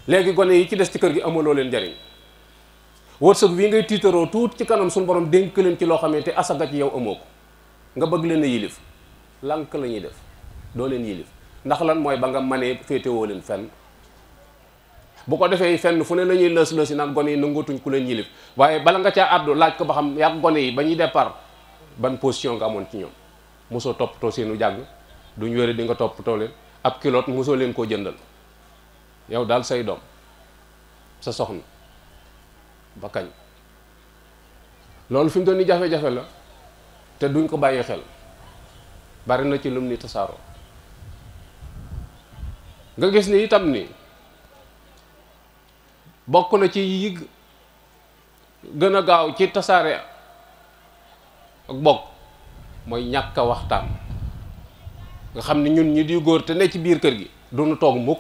léegi gone yi ci des ci kër gi amaloo leen njariñ wërsëg bii ngay tiitaroo tuut ci kanam suñu borom dénk leen ci loo xamante asaga ci yow amoo ko nga bëgg leen a yilif lànk la ñuy def doo leen yilif ndax lan mooy ba nga manee féetewoo leen fenn. bu ko defee fenn fu ne la ñuy lës yi naan gone yi nangootuñ ku leen yilif waaye bala nga caa àddu laaj ko ba xam yàgg gone yi ba ñuy départ ban position nga amoon ci ñoom. mosoo toppatoo seenu jàng duñ wéri di nga toppatoo leen ab kiloot mosoo leen koo jëndal yow daal say doom sa soxna ba kañ. loolu fi mu doon ni jafe-jafe la te duñ ko bàyyi xel bari na ci lum ni tasaaroo. nga gis ni itam ni bokk na ci yi gën a gaaw ci tasaare ak bokk mooy ñàkk a waxtaan. nga xam ni ñun ñi di góor te ne ci biir kër gi duñu toog mukk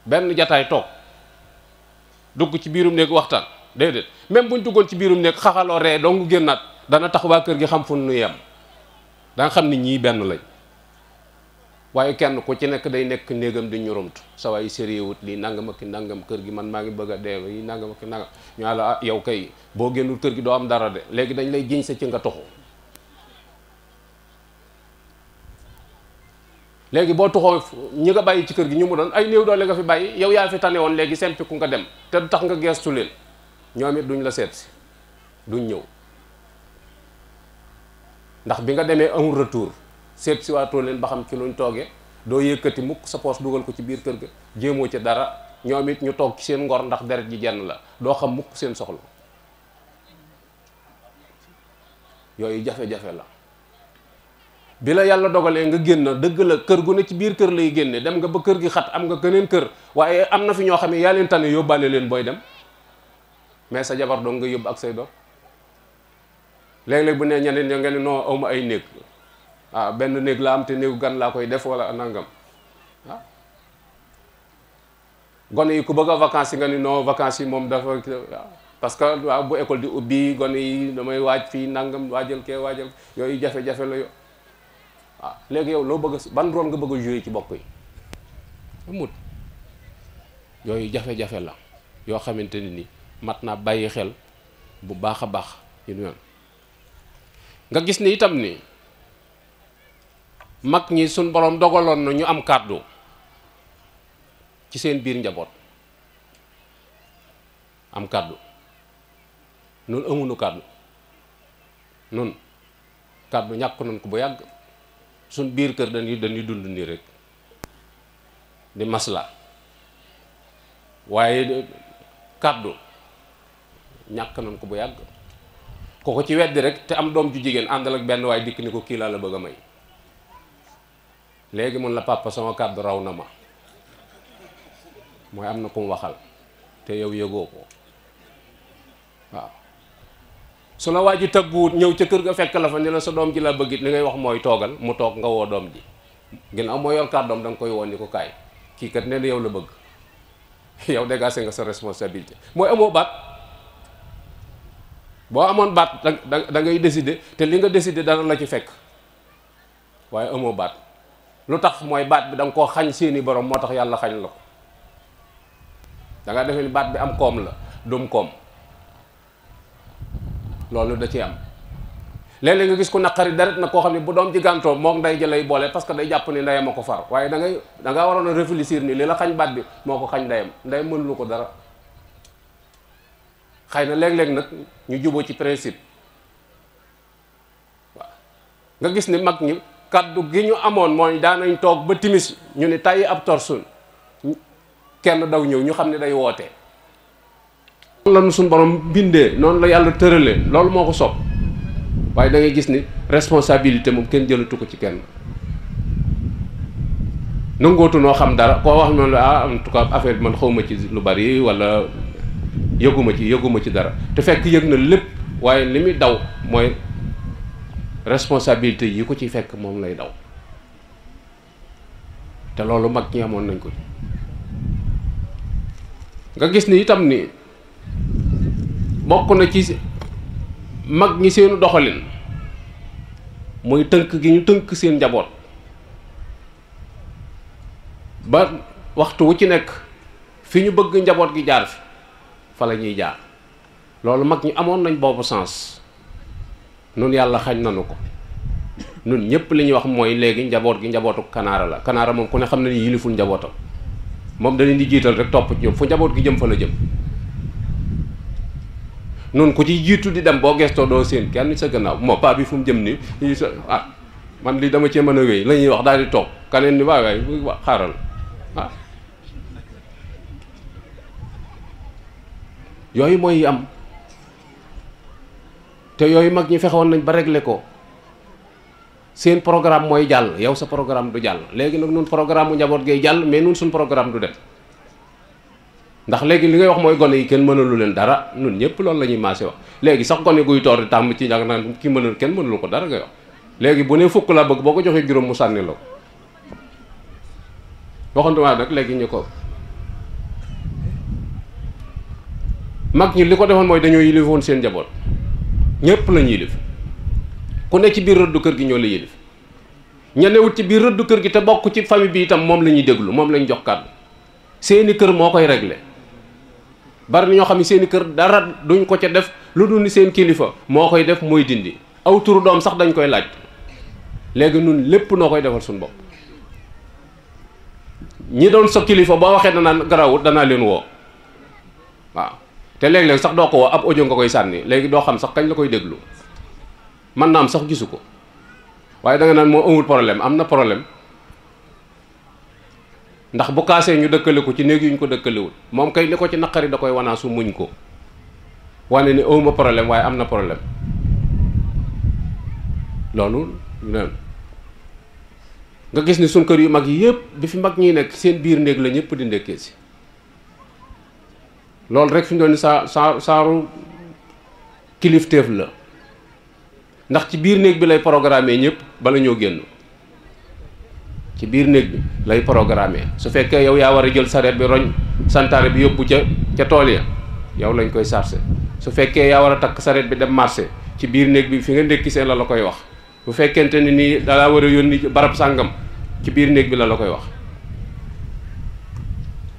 benn jataay toog dugg ci biirum néeg waxtaan déedéet même buñ duggoon ci biirum néeg xaxaloo ree doo ngu génnaat dana tax waa kër gi xam fu nu yem danga xam ni ñii benn lañ. waaye kenn ku ci nekk day nekk néegam di ñurumtu sa waay sériwut lii nangam ak nangam kër gi man maa ngi bëgg a dee yi nangam ak nangam ñu la yow kay boo génnul kër gi doo am dara de léegi dañ lay jiñ sa ci nga toxu. léegi boo toxoo ñi nga bàyyi ci kër gi ñu mu doon ay néew doole nga fi bàyyi yow yaa fi tane woon léegi sempiku nga dem te du tax nga geestu leen ñoom it duñ la seet si duñ ñëw ndax bi nga demee amul retour seet si waatoo leen ba xam ci luñ toogee, doo yëkkati mukk sa poos dugal ko ci biir kër ga, jéemoo ci dara. ñoom it ñu toog ci seen ngor ndax deret ji jenn la, doo xam mukk seen soxla. yooyu jafe-jafe la. bi la yàlla dogalee nga génn, dëgg la kër gu ne ci biir kër lay génne, dem nga ba kër gi xat, am nga keneen kër, waaye am na fi ñoo xam ne yaa leen tane yóbbaale leen booy dem, mais sa jabar doom nga yóbbu ak say doom. léeg-léeg bu ne ñeneen ña nga ne noo awma ay néeg, benn néeg la am te néegu gan laa koy def wala nangam. gone yi ku bëgg a vacances yi nga ni non vacances yi moom dafa parce que waaw bu école di ubbi gone yi damay waaj fii nangam waajal kee waajal, yooyu jafe-jafe la yo léegi yow loo bëgg ban rôle nga bëgg a jouer ci bokk yi amut. yooyu jafe-jafe la yoo xamante ni mat naa bàyyi xel bu baax a baax yu ñu nga gis ni itam ni mag ñi suñ borom dogaloon na ñu am kàddu ci seen biir njaboot, am kàddu. nun amuñu kàddu, nun kàddu ñàkk nañ ko bu yàgg. suñ biir kër dañuy dund nii rek di masla, waaye kàddu ñàkk nañ ko bu yàgg. ko ko ci weddi rek te am doom ju jigéen àndal ak benn waaye dikk ni ko kii laa la bëgg a may, léegi mun la papa sama kàddu raw na ma, mooy am na ku mu waxal te yow yëgoo ko. waaw su la waa ji tëgguwut ñëw ca kër ga fekk la fa ni la sa doom ji la bëggit li ngay wax mooy toogal, mu toog nga woo doom ji, ginnaaw moo yor kàddoom da nga koy woo ni ko kaay, kii kat nee na yow la bëgg, yow dégagé nga sa responsabilité. mooy amoo baat. boo amoon baat da ngay décider te li nga décider dana la ci fekk, waaye amoo baat. lu tax mooy baat bi da nga koo xañ seeni borom, moo tax yàlla xañ la ko. da nga defee ni baat bi am koom la, dum koom. loolu da ci am. léeg-léeg nga gis ku naqari deret na koo xam ne bu doom ji gàntoo moom nday ji lay boole parce que day jàpp ni ndeyam a ko far, waaye da ngaa waroon a réfléchir ni li la xañ baat bi moo ko xañ ndeyam, ndeyam mënulu ko dara. xëy na léeg-léeg nag ñu juboo ci principe. waaw nga gis ni mag ñi kaddu gi ñu amoon mooy daanañ toog ba timis ñu ni tàyyi ab torsun kenn daw ñëw ñu xam ne day wootee. noonu la nu suñu borom bindee, noonu la yàlla tëralee, loolu moo ko sopp. waaye da ngay gis ni responsabilité moom kenn jëlatu ko ci kenn. nangootu noo xam dara, koo wax noonu la en tout cas affaire bi man xawma ci lu bari wala yëguma ci dara, te fekk yëg na lépp, waaye li muy daw mooy responsabilité yi ko ci fekk moom lay daw. te loolu mag ñi amoon nañ ko. nga gis ni itam ni bokk na ci mag ñi seenu doxalin muy tënk gi ñu tënk seen njaboot ba waxtu wu ci nekk fi ñu bëgg njaboot gi jaar fi fa la ñuy jaar. loolu mag ñi amoon nañ boobu sens. nun yàlla xañ nanu ko. nun ñëpp li ñuy wax mooy léegi njaboot gi njabootu kanaara la. kanaara moom ku ne xam na ni yiliful njabootam, moom da leen di jiital rek topp ci ñoom fu njaboot gi jëm fa la jëm. nun ku ci jiitu di dem boo gestoo doo seen kenn sa gannaaw, moo paa bi fu mu jëm ni man li dama cee mën a wéy la ñuy wax daal di toog, kaneen ni waay xaaral yooyu mooy am. te yooyu mag ñi fexewoon nañ ba régler ko. seen programme mooy jàll, yow sa programme du jàll. léegi nag nun programme mu njaboot gay jàll, mais nun suñ programme du dem. ndax léegi li ngay wax mooy gone yi kenn mënalu leen dara, nun ñëpp loolu la ñuy maase wax. léegi sax gone guy toor di tàmm ci njàng naan ki mënul kenn mënulu ko dara ngay wax. léegi bu ne fukk laa bëgg boo ko joxee juróom mu sànni la ko. waxantuma nag léegi ñu ko mag ñi li ko defoon mooy dañoo yilifoon seen njaboot. ñëpp lañu yilif, ku ne ci biir rëddu kër gi ñoo la yilif. ña newut ci biir rëddu kër gi te bokk ci famille bi itam moom la ñuy déglu, moom lañ jox kàddu. seeni kër moo koy régler. bari na ñoo xam ne seeni kër dara duñ ko ca def lu dul ni seen kilifa moo koy def mooy dindi. aw turu doom sax dañ koy laaj. léegi nun lépp noo koy defal suñu bopp. ñi doon sa kilifa boo waxee danaa garawut danaa leen woo waaw. te léeg-léeg sax doo ko woo ab audio nga koy sànni, léegi doo xam sax kañ la koy déglu, mën naa am sax gisu ko. waaye da nga naan moo amul problème am na problème ndax bu kaasee ñu dëkkale ko ci néeg yu ñu ko dëkkalewul moom kay li ko ci naqari da koy wanaasu muñ ko wane ni awma problème waaye am na problème loolu nga gis ni suñ kër yu mag yi yëpp bi fi mag ñiy nekk seen biir néeg la ñëpp di ndekkee si loolu rek fi mu doon ni saaru kilifteef la ndax ci biir néeg bi lay programmer ñëpp bala ñoo génn ci biir néeg bi lay programmer su fekkee yow yaa war a jël sareet bi roñ santaare bi yóbbu ca tool ya yow lañ koy chargé su fekkee yaa war a takk sareet bi dem marché ci biir néeg bi fi nga ndékki seen la koy wax bu fekkente ni nii dalaa war a yónni barab sàngam ci biir néeg bi la koy wax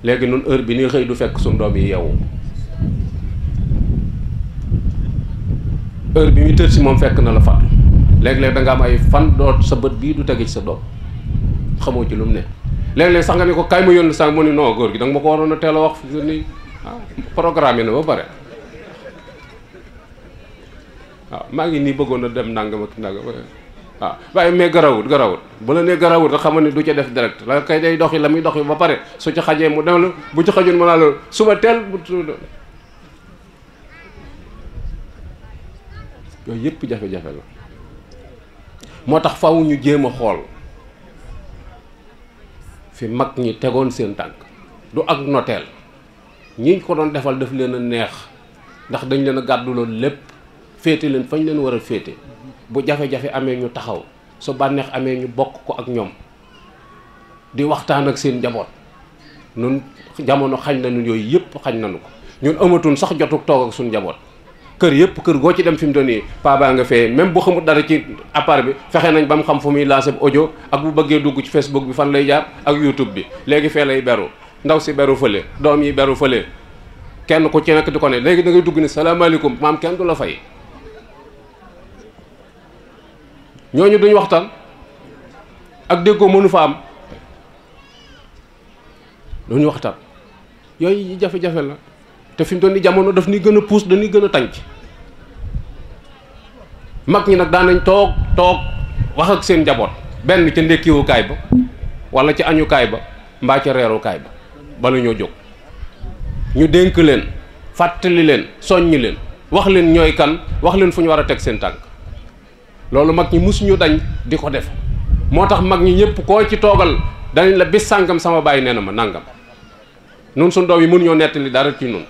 léegi nun heure bi ni xëy du fekk suñ doom yi yeewu heure bi muy tër si moom fekk na la faatu léeg-léeg da nga am ay fan doot sa bët bii du tege ci sa doom xamoo ci lu mu ne léeg-léeg sax nga ne ko kaay ma yónni sànq mu ni non góor gi da nga ma ko waroon a teel a wax fi ni programme na ba pare waaw maa ngi nii bëggoon a dem nangam ak nangam waaw waaye mais garawut bu la nee garawut da xamal ni du ca def direct la kay day doxi la muy doxi ba pare su ci xajee mu dem la bu ci xajul mën naa la suba teel yooyu yëpp jafe-jafe la moo tax faw ñu jéem a xool fi mag ñi tegoon seen tànk du ak noteel ñiñ ko doon defal daf leen a neex ndax dañ leen a gàddu loolu lépp féete leen fañ leen war a féete bu jafe-jafe amee ñu taxaw su bànneex amee ñu bokk ko ak ñoom di waxtaan ak seen njaboot nun jamono xañ nañu yooyu yëpp xañ nañu ko ñun amatuñ sax jotuk toog ak suñu njaboot kër yëpp kër goo ci dem fi mu doon nii paa baa nga fee même bu xamul dara ci appareil bi fexe nañ ba mu xam fu muy lancer audio ak bu bëggee dugg ci Facebook bi fan lay jaar ak YouTube bi léegi fee lay beru ndaw si beru fële doom yi beru fële kenn ku ci nekk di ko ne léegi da ngay dugg ni salaamaaleykum maam kenn du la fay ñooñu duñ waxtaan ak déggoo mënu fa am duñu waxtaan yooyu jafe-jafe la te fi mu doon ni jamono daf ni gën a puus dañuy gën a tànc mag ñi nag daan nañ toog wax ak seen njaboot benn ca ndekkiwukaay ba wala ca añukaay ba mbaa ca reerukaay ba bala ñoo jóg ñu dénk leen fàttali leen soññi leen wax leen ñooy kan wax leen fu ñu war a teg seen tànk loolu mag ñi musuñu dañ di ko def moo tax mag ñi ñëpp koo ci toogal danañ la bis sàngam sama bàyyi nee na ma nangam nun suñ doom yi mënuñoo nettali dara ci nun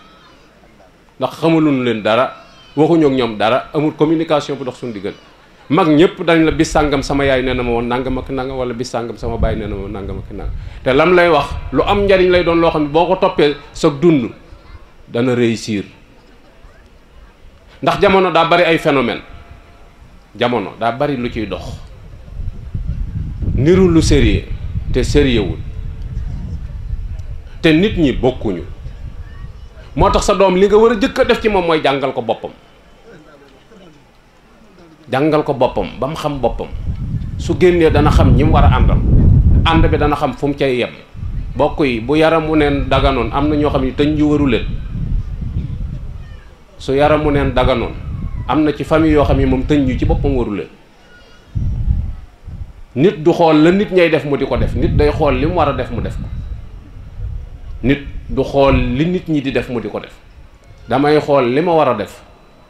ndax xamaluñu leen dara waxuñoo ak ñoom dara amul communication bu dox suñu diggante mag ñëpp dañ la bis sàngam sama yaay nee na ma woon nangam ak nangam wala bis sàngam sama bàyyi nee na ma woon nangam ak nangam te lam lay wax lu am njariñ lay doon loo xam ne boo ko toppee sa dund dana réussir ndax jamono daa bari ay phénomène jamono daa bari lu ciy dox niru lu sérieux te sérieux wul te nit ñi bokkuñu moo tax sa doom li nga war a jëkk a def ci moom mooy jàngal ko boppam ba mu xam boppam su génnee dana xam ñi mu war a àndal ànd bi dana xam fu mu cay yem bokk yi bu yaramu neen daganoon am na ñoo xam ne tëñ ju waru leen su yaramu neen daganoon am na ci famille yoo xam ne moom tëñ ñu ci boppam waru leen nit du xool la nit ñay def mu di ko def nit day xool li mu war a def mu def ko nit du xool li nit ñi di def mu di ko def damay xool li ma war a def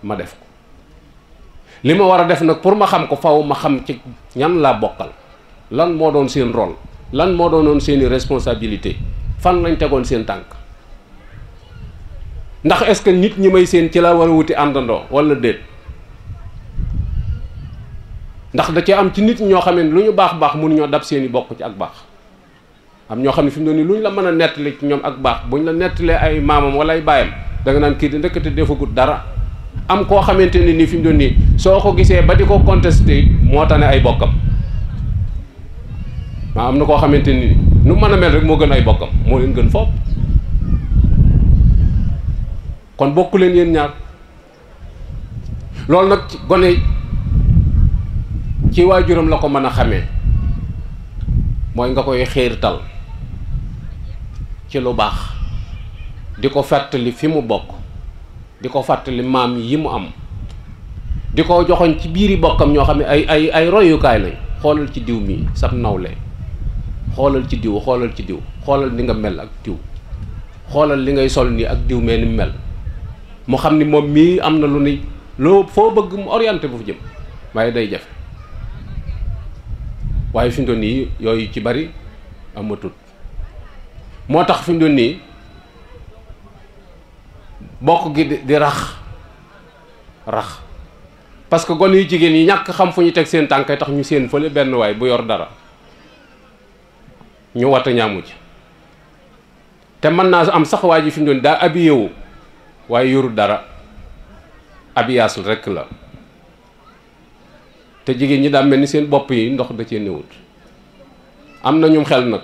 ma def ko li ma war a def nag pour ma xam ko faw ma xam ci ñan laa bokkal lan moo doon seen rôle lan moo doonoon seeni responsabilité fan lañ tegoon seen tànk ndax est-ce que nit ñi may seen ci la war a wuti àndandoo wala déet ndax da ci am ci nit ñoo xam ne lu ñu baax mënuñoo dab seeni bokk ci ak baax am ñoo xam ne fi mu doon nii lu ñu la mën a nettali ci ñoom ak baax bu ñu la nettalee ay maamam wala ay baayam da nga naan kii di ndëkkate defagut dara am koo xamante ne nii fi mu doon nii soo ko gisee ba di ko contesté moo tax ne ay bokkam maa am na koo xamante ni nu mën a mel rek moo gën ay bokkam moo leen gën fopp kon bokku leen yéen ñaar loolu nag gone ci waajuram la ko mën a xamee mooy nga koy xiirtal ci lu baax di ko fàttali fi mu bokk di ko fàttali maam yi mu am di ko joxoñ ci biiri bokkam ñoo xam ne ay royukaay lañ xoolal ci diw mi sab nawle, xoolal ci diw, xoolal ci diw, xoolal ni nga mel ak diw, xoolal li ngay sol nii ak diw mee ni mel, mu xam ni moom mii am na lu ni loo foo bëgg mu orienté bu fa jëm, waaye day jafe. waaye fi mu doon nii yooyu ci bari amatut. moo tax fi mu doon nii bokk gi di rax parce que gone yu jigéen yi ñàkk xam fu ñu teg seen tànkay tax ñu seen fële benn waay bu yor dara ñu wata ñaamu ci. te mën naa am sax waa ji fi mu doon daa habillé wu waaye yorul dara, habillage rekk la. te jigéen ñi daa mel ni seen bopp yi ndox da cee newut. am na ñum xel nag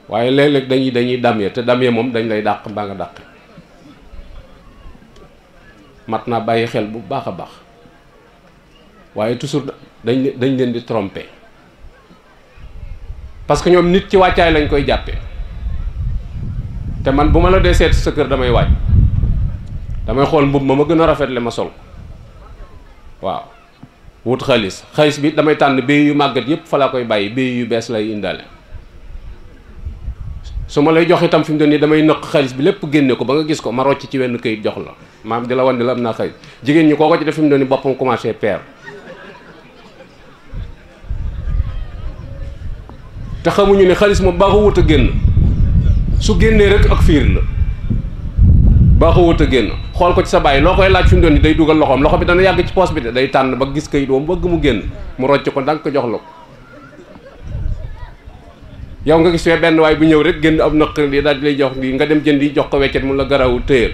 waaye léeg-léeg dañuy damye, te damye moom dañ lay dàq mbaa nga dàq. mat naa bàyyi xel bu baax a baax, waaye toujours dañ leen di tromper parce que ñoom nit ci wàccaay lañ koy jàppe. te man bu ma la dee seet sa kër damay waaj, damay xool mbubb ma gën a rafetle ma sol waaw, wut xaalis bi damay tànn béy yu màggat yépp fa laa koy bàyyi, béy yu bees lay indaale. su ma lay jox itam fi mu doon nii damay nëq xaalis bi lépp génne ko ba nga gis ko, ma rocc ci wenn këyit jox la, maam di la wan di la am naa xaalis. jigéen ñi kooko ci def fi mu doon nii boppam commencé peer. te xamuñu ne xaalis moom baaxoo wut a génn, su génnee rek ak fiir la, baaxoo wut a génn. xool ko ci sa bàyyi loo koy laaj fi mu doon nii day dugal loxoom, loxo bi dana yàgg ci poos bi de, day tànn ba gis këyit woom bëgg mu génn mu rocc ko danga ko jox la ko. yow nga gis fee benn waay bu ñëw rek génn ab naq di daal di lay jox di nga dem jëndi jox ko weccet mu la garawu téyel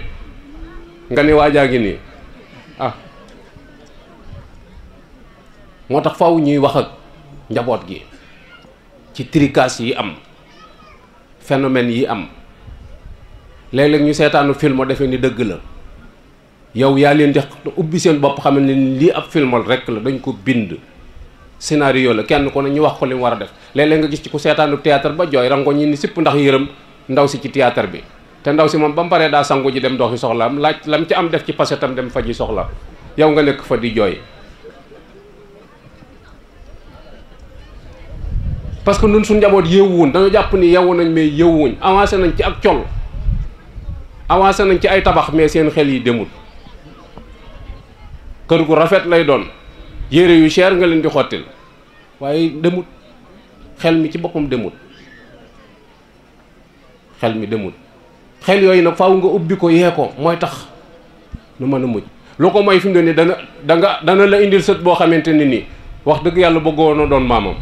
nga ni waajaa ngi nii moo tax faw ñuy wax ak njaboot gi ci tricas yi am, phénomène yi am. léeg-léeg ñu seetaanu film defe ni dëgg la, yow yaa leen di ubbi seen bopp xam ne lii ab filmal rek la, dañ ko bind scénario la, kenn ko ne ñu wax ko li mu war a def. léeg-léeg nga gis ci ku seetaanu théâtre ba jooy rango ñi ni sipp ndax yërëm ndaw si ci théâtre bi, te ndaw si moom ba mu paree daa sangu ji dem doxi soxlaam, laaj lam ci am def ci pasetam dem faji soxla, yow nga nekk fa di jooy. parce que ñun suñ njaboot yeewuwuñ, dañoo jàpp ni yeewu nañ mais yeewuwuñ. avancé nañ ci ak col, avancé nañ ci ay tabax mais seen xel yi demul. kër gu rafet lay doon, yére yu cher nga leen di xottil, waaye demut. xel mi ci boppam demut, xel mi demut. xel yooyu nag faaw nga ubbi ko yee ko, mooy tax nu mën a mujj. lu ko mooy fi mu ne nii dana la indil sët boo xamante ne nii wax dëgg yàlla bëggoo na doon maamam.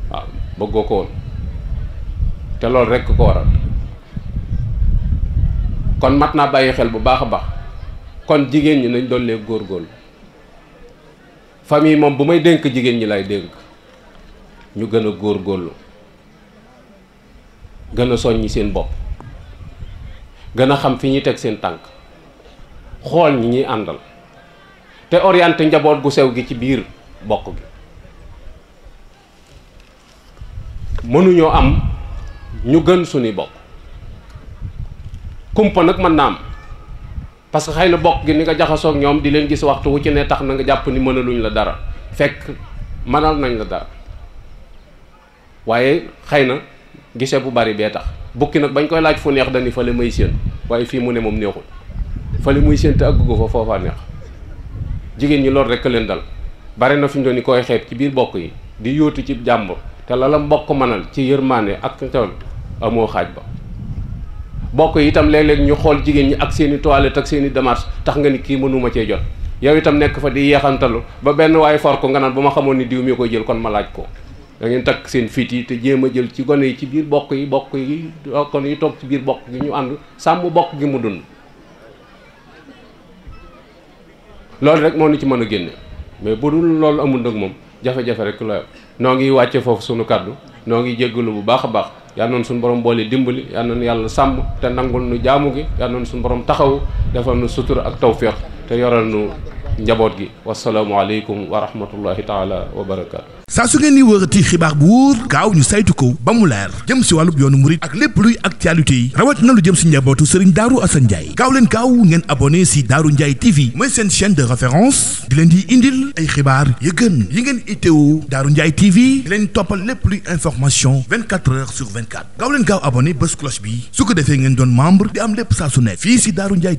waaw bëggoo ko woon, te loolu rekk ko waral. kon mat naa bàyyi xel bu baax a baax. kon jigéen ñi nañ doon lee góorgóorlu. famille moom bu may dénk jigéen ñi lay dénk ñu gën a góorgóorlu, gën a soññi seen bopp, gën a xam fi ñuy teg seen tànk, xool ñi ñuy àndal, te orienté njaboot gu sew gi ci biir bokk gi. mënuñoo am ñu gën suñuy bokk. kumpa nag mën naa am, parce que xëy na bokk gi ni nga jaxasoog ñoom di leen gis waxtu wu ci ne tax na nga jàpp ni mënaluñ la dara, fekk mënal nañ la dara. waaye xëy na gise bu bari bee tax. bukki nag bañ koy laaj fu neex dani fale may séen, waaye fii mu ne moom neexul. fale muy séen te àggu fa foofaa neex. jigéen ñi loolu rekk leen dal. bari na fi mu doon ni koy xeeb ci biir bokk yi di yóotu ci jàmbur, te la mbokk mënal ci yërmaane ak tool amoo xaaj ba. bokk yi itam léeg-léeg ñu xool jigéen ñi ak seeni toilette ak seeni démarche tax nga ni kii mënuma cee jot. yow itam nekk fa di yeexantalu ba benn waaye for ko nga naan bu ma xamoon ni diw mi koy jël kon ma laaj ko. da ngeen takk seen fit yi te jéem a jël ci gone yi ci biir bokk yi kon yi toog ci biir bokk gi ñu ànd sàmm bokk gi mu dund. loolu rek moo ni ci mën a génne, mais bu dul loolu amul nag moom jafe-jafe rek la. noo ngi wàcce foofu sunu kàddu, noo ngi jéggalu bu baax a baax. yal noonu suñu borom boole dimbali, yal noonu yàlla sàmm te nangul nu jaamu gi, yal noonu suñu borom taxawu defal nu sutura ak tawfiq te yoral nu njaboot gi. wasalaamu aleykum wa rahmatullahi taala wa barakaatu. saa su ngeen di wërati xibaar bu wóor gaaw ñu saytu ko ba mu leer jëm si wàllub yoonu murit ak lépp luy actualité yi rawat na lu jëm si njabootu Serigne Darou Assane Ndiaye gaaw leen gaaw ngeen abonné si Darou Ndiaye TV mooy seen chaîne de référence di leen di indil ay xibaar yu gën yi ngeen itteewu Darou Ndiaye TV di leen toppal lépp luy information 24 heures sur 24 gaaw leen gaaw abonné bés cloche bi su ko defee ngeen doon membre di am lépp saa su ne fii si Darou Ndiaye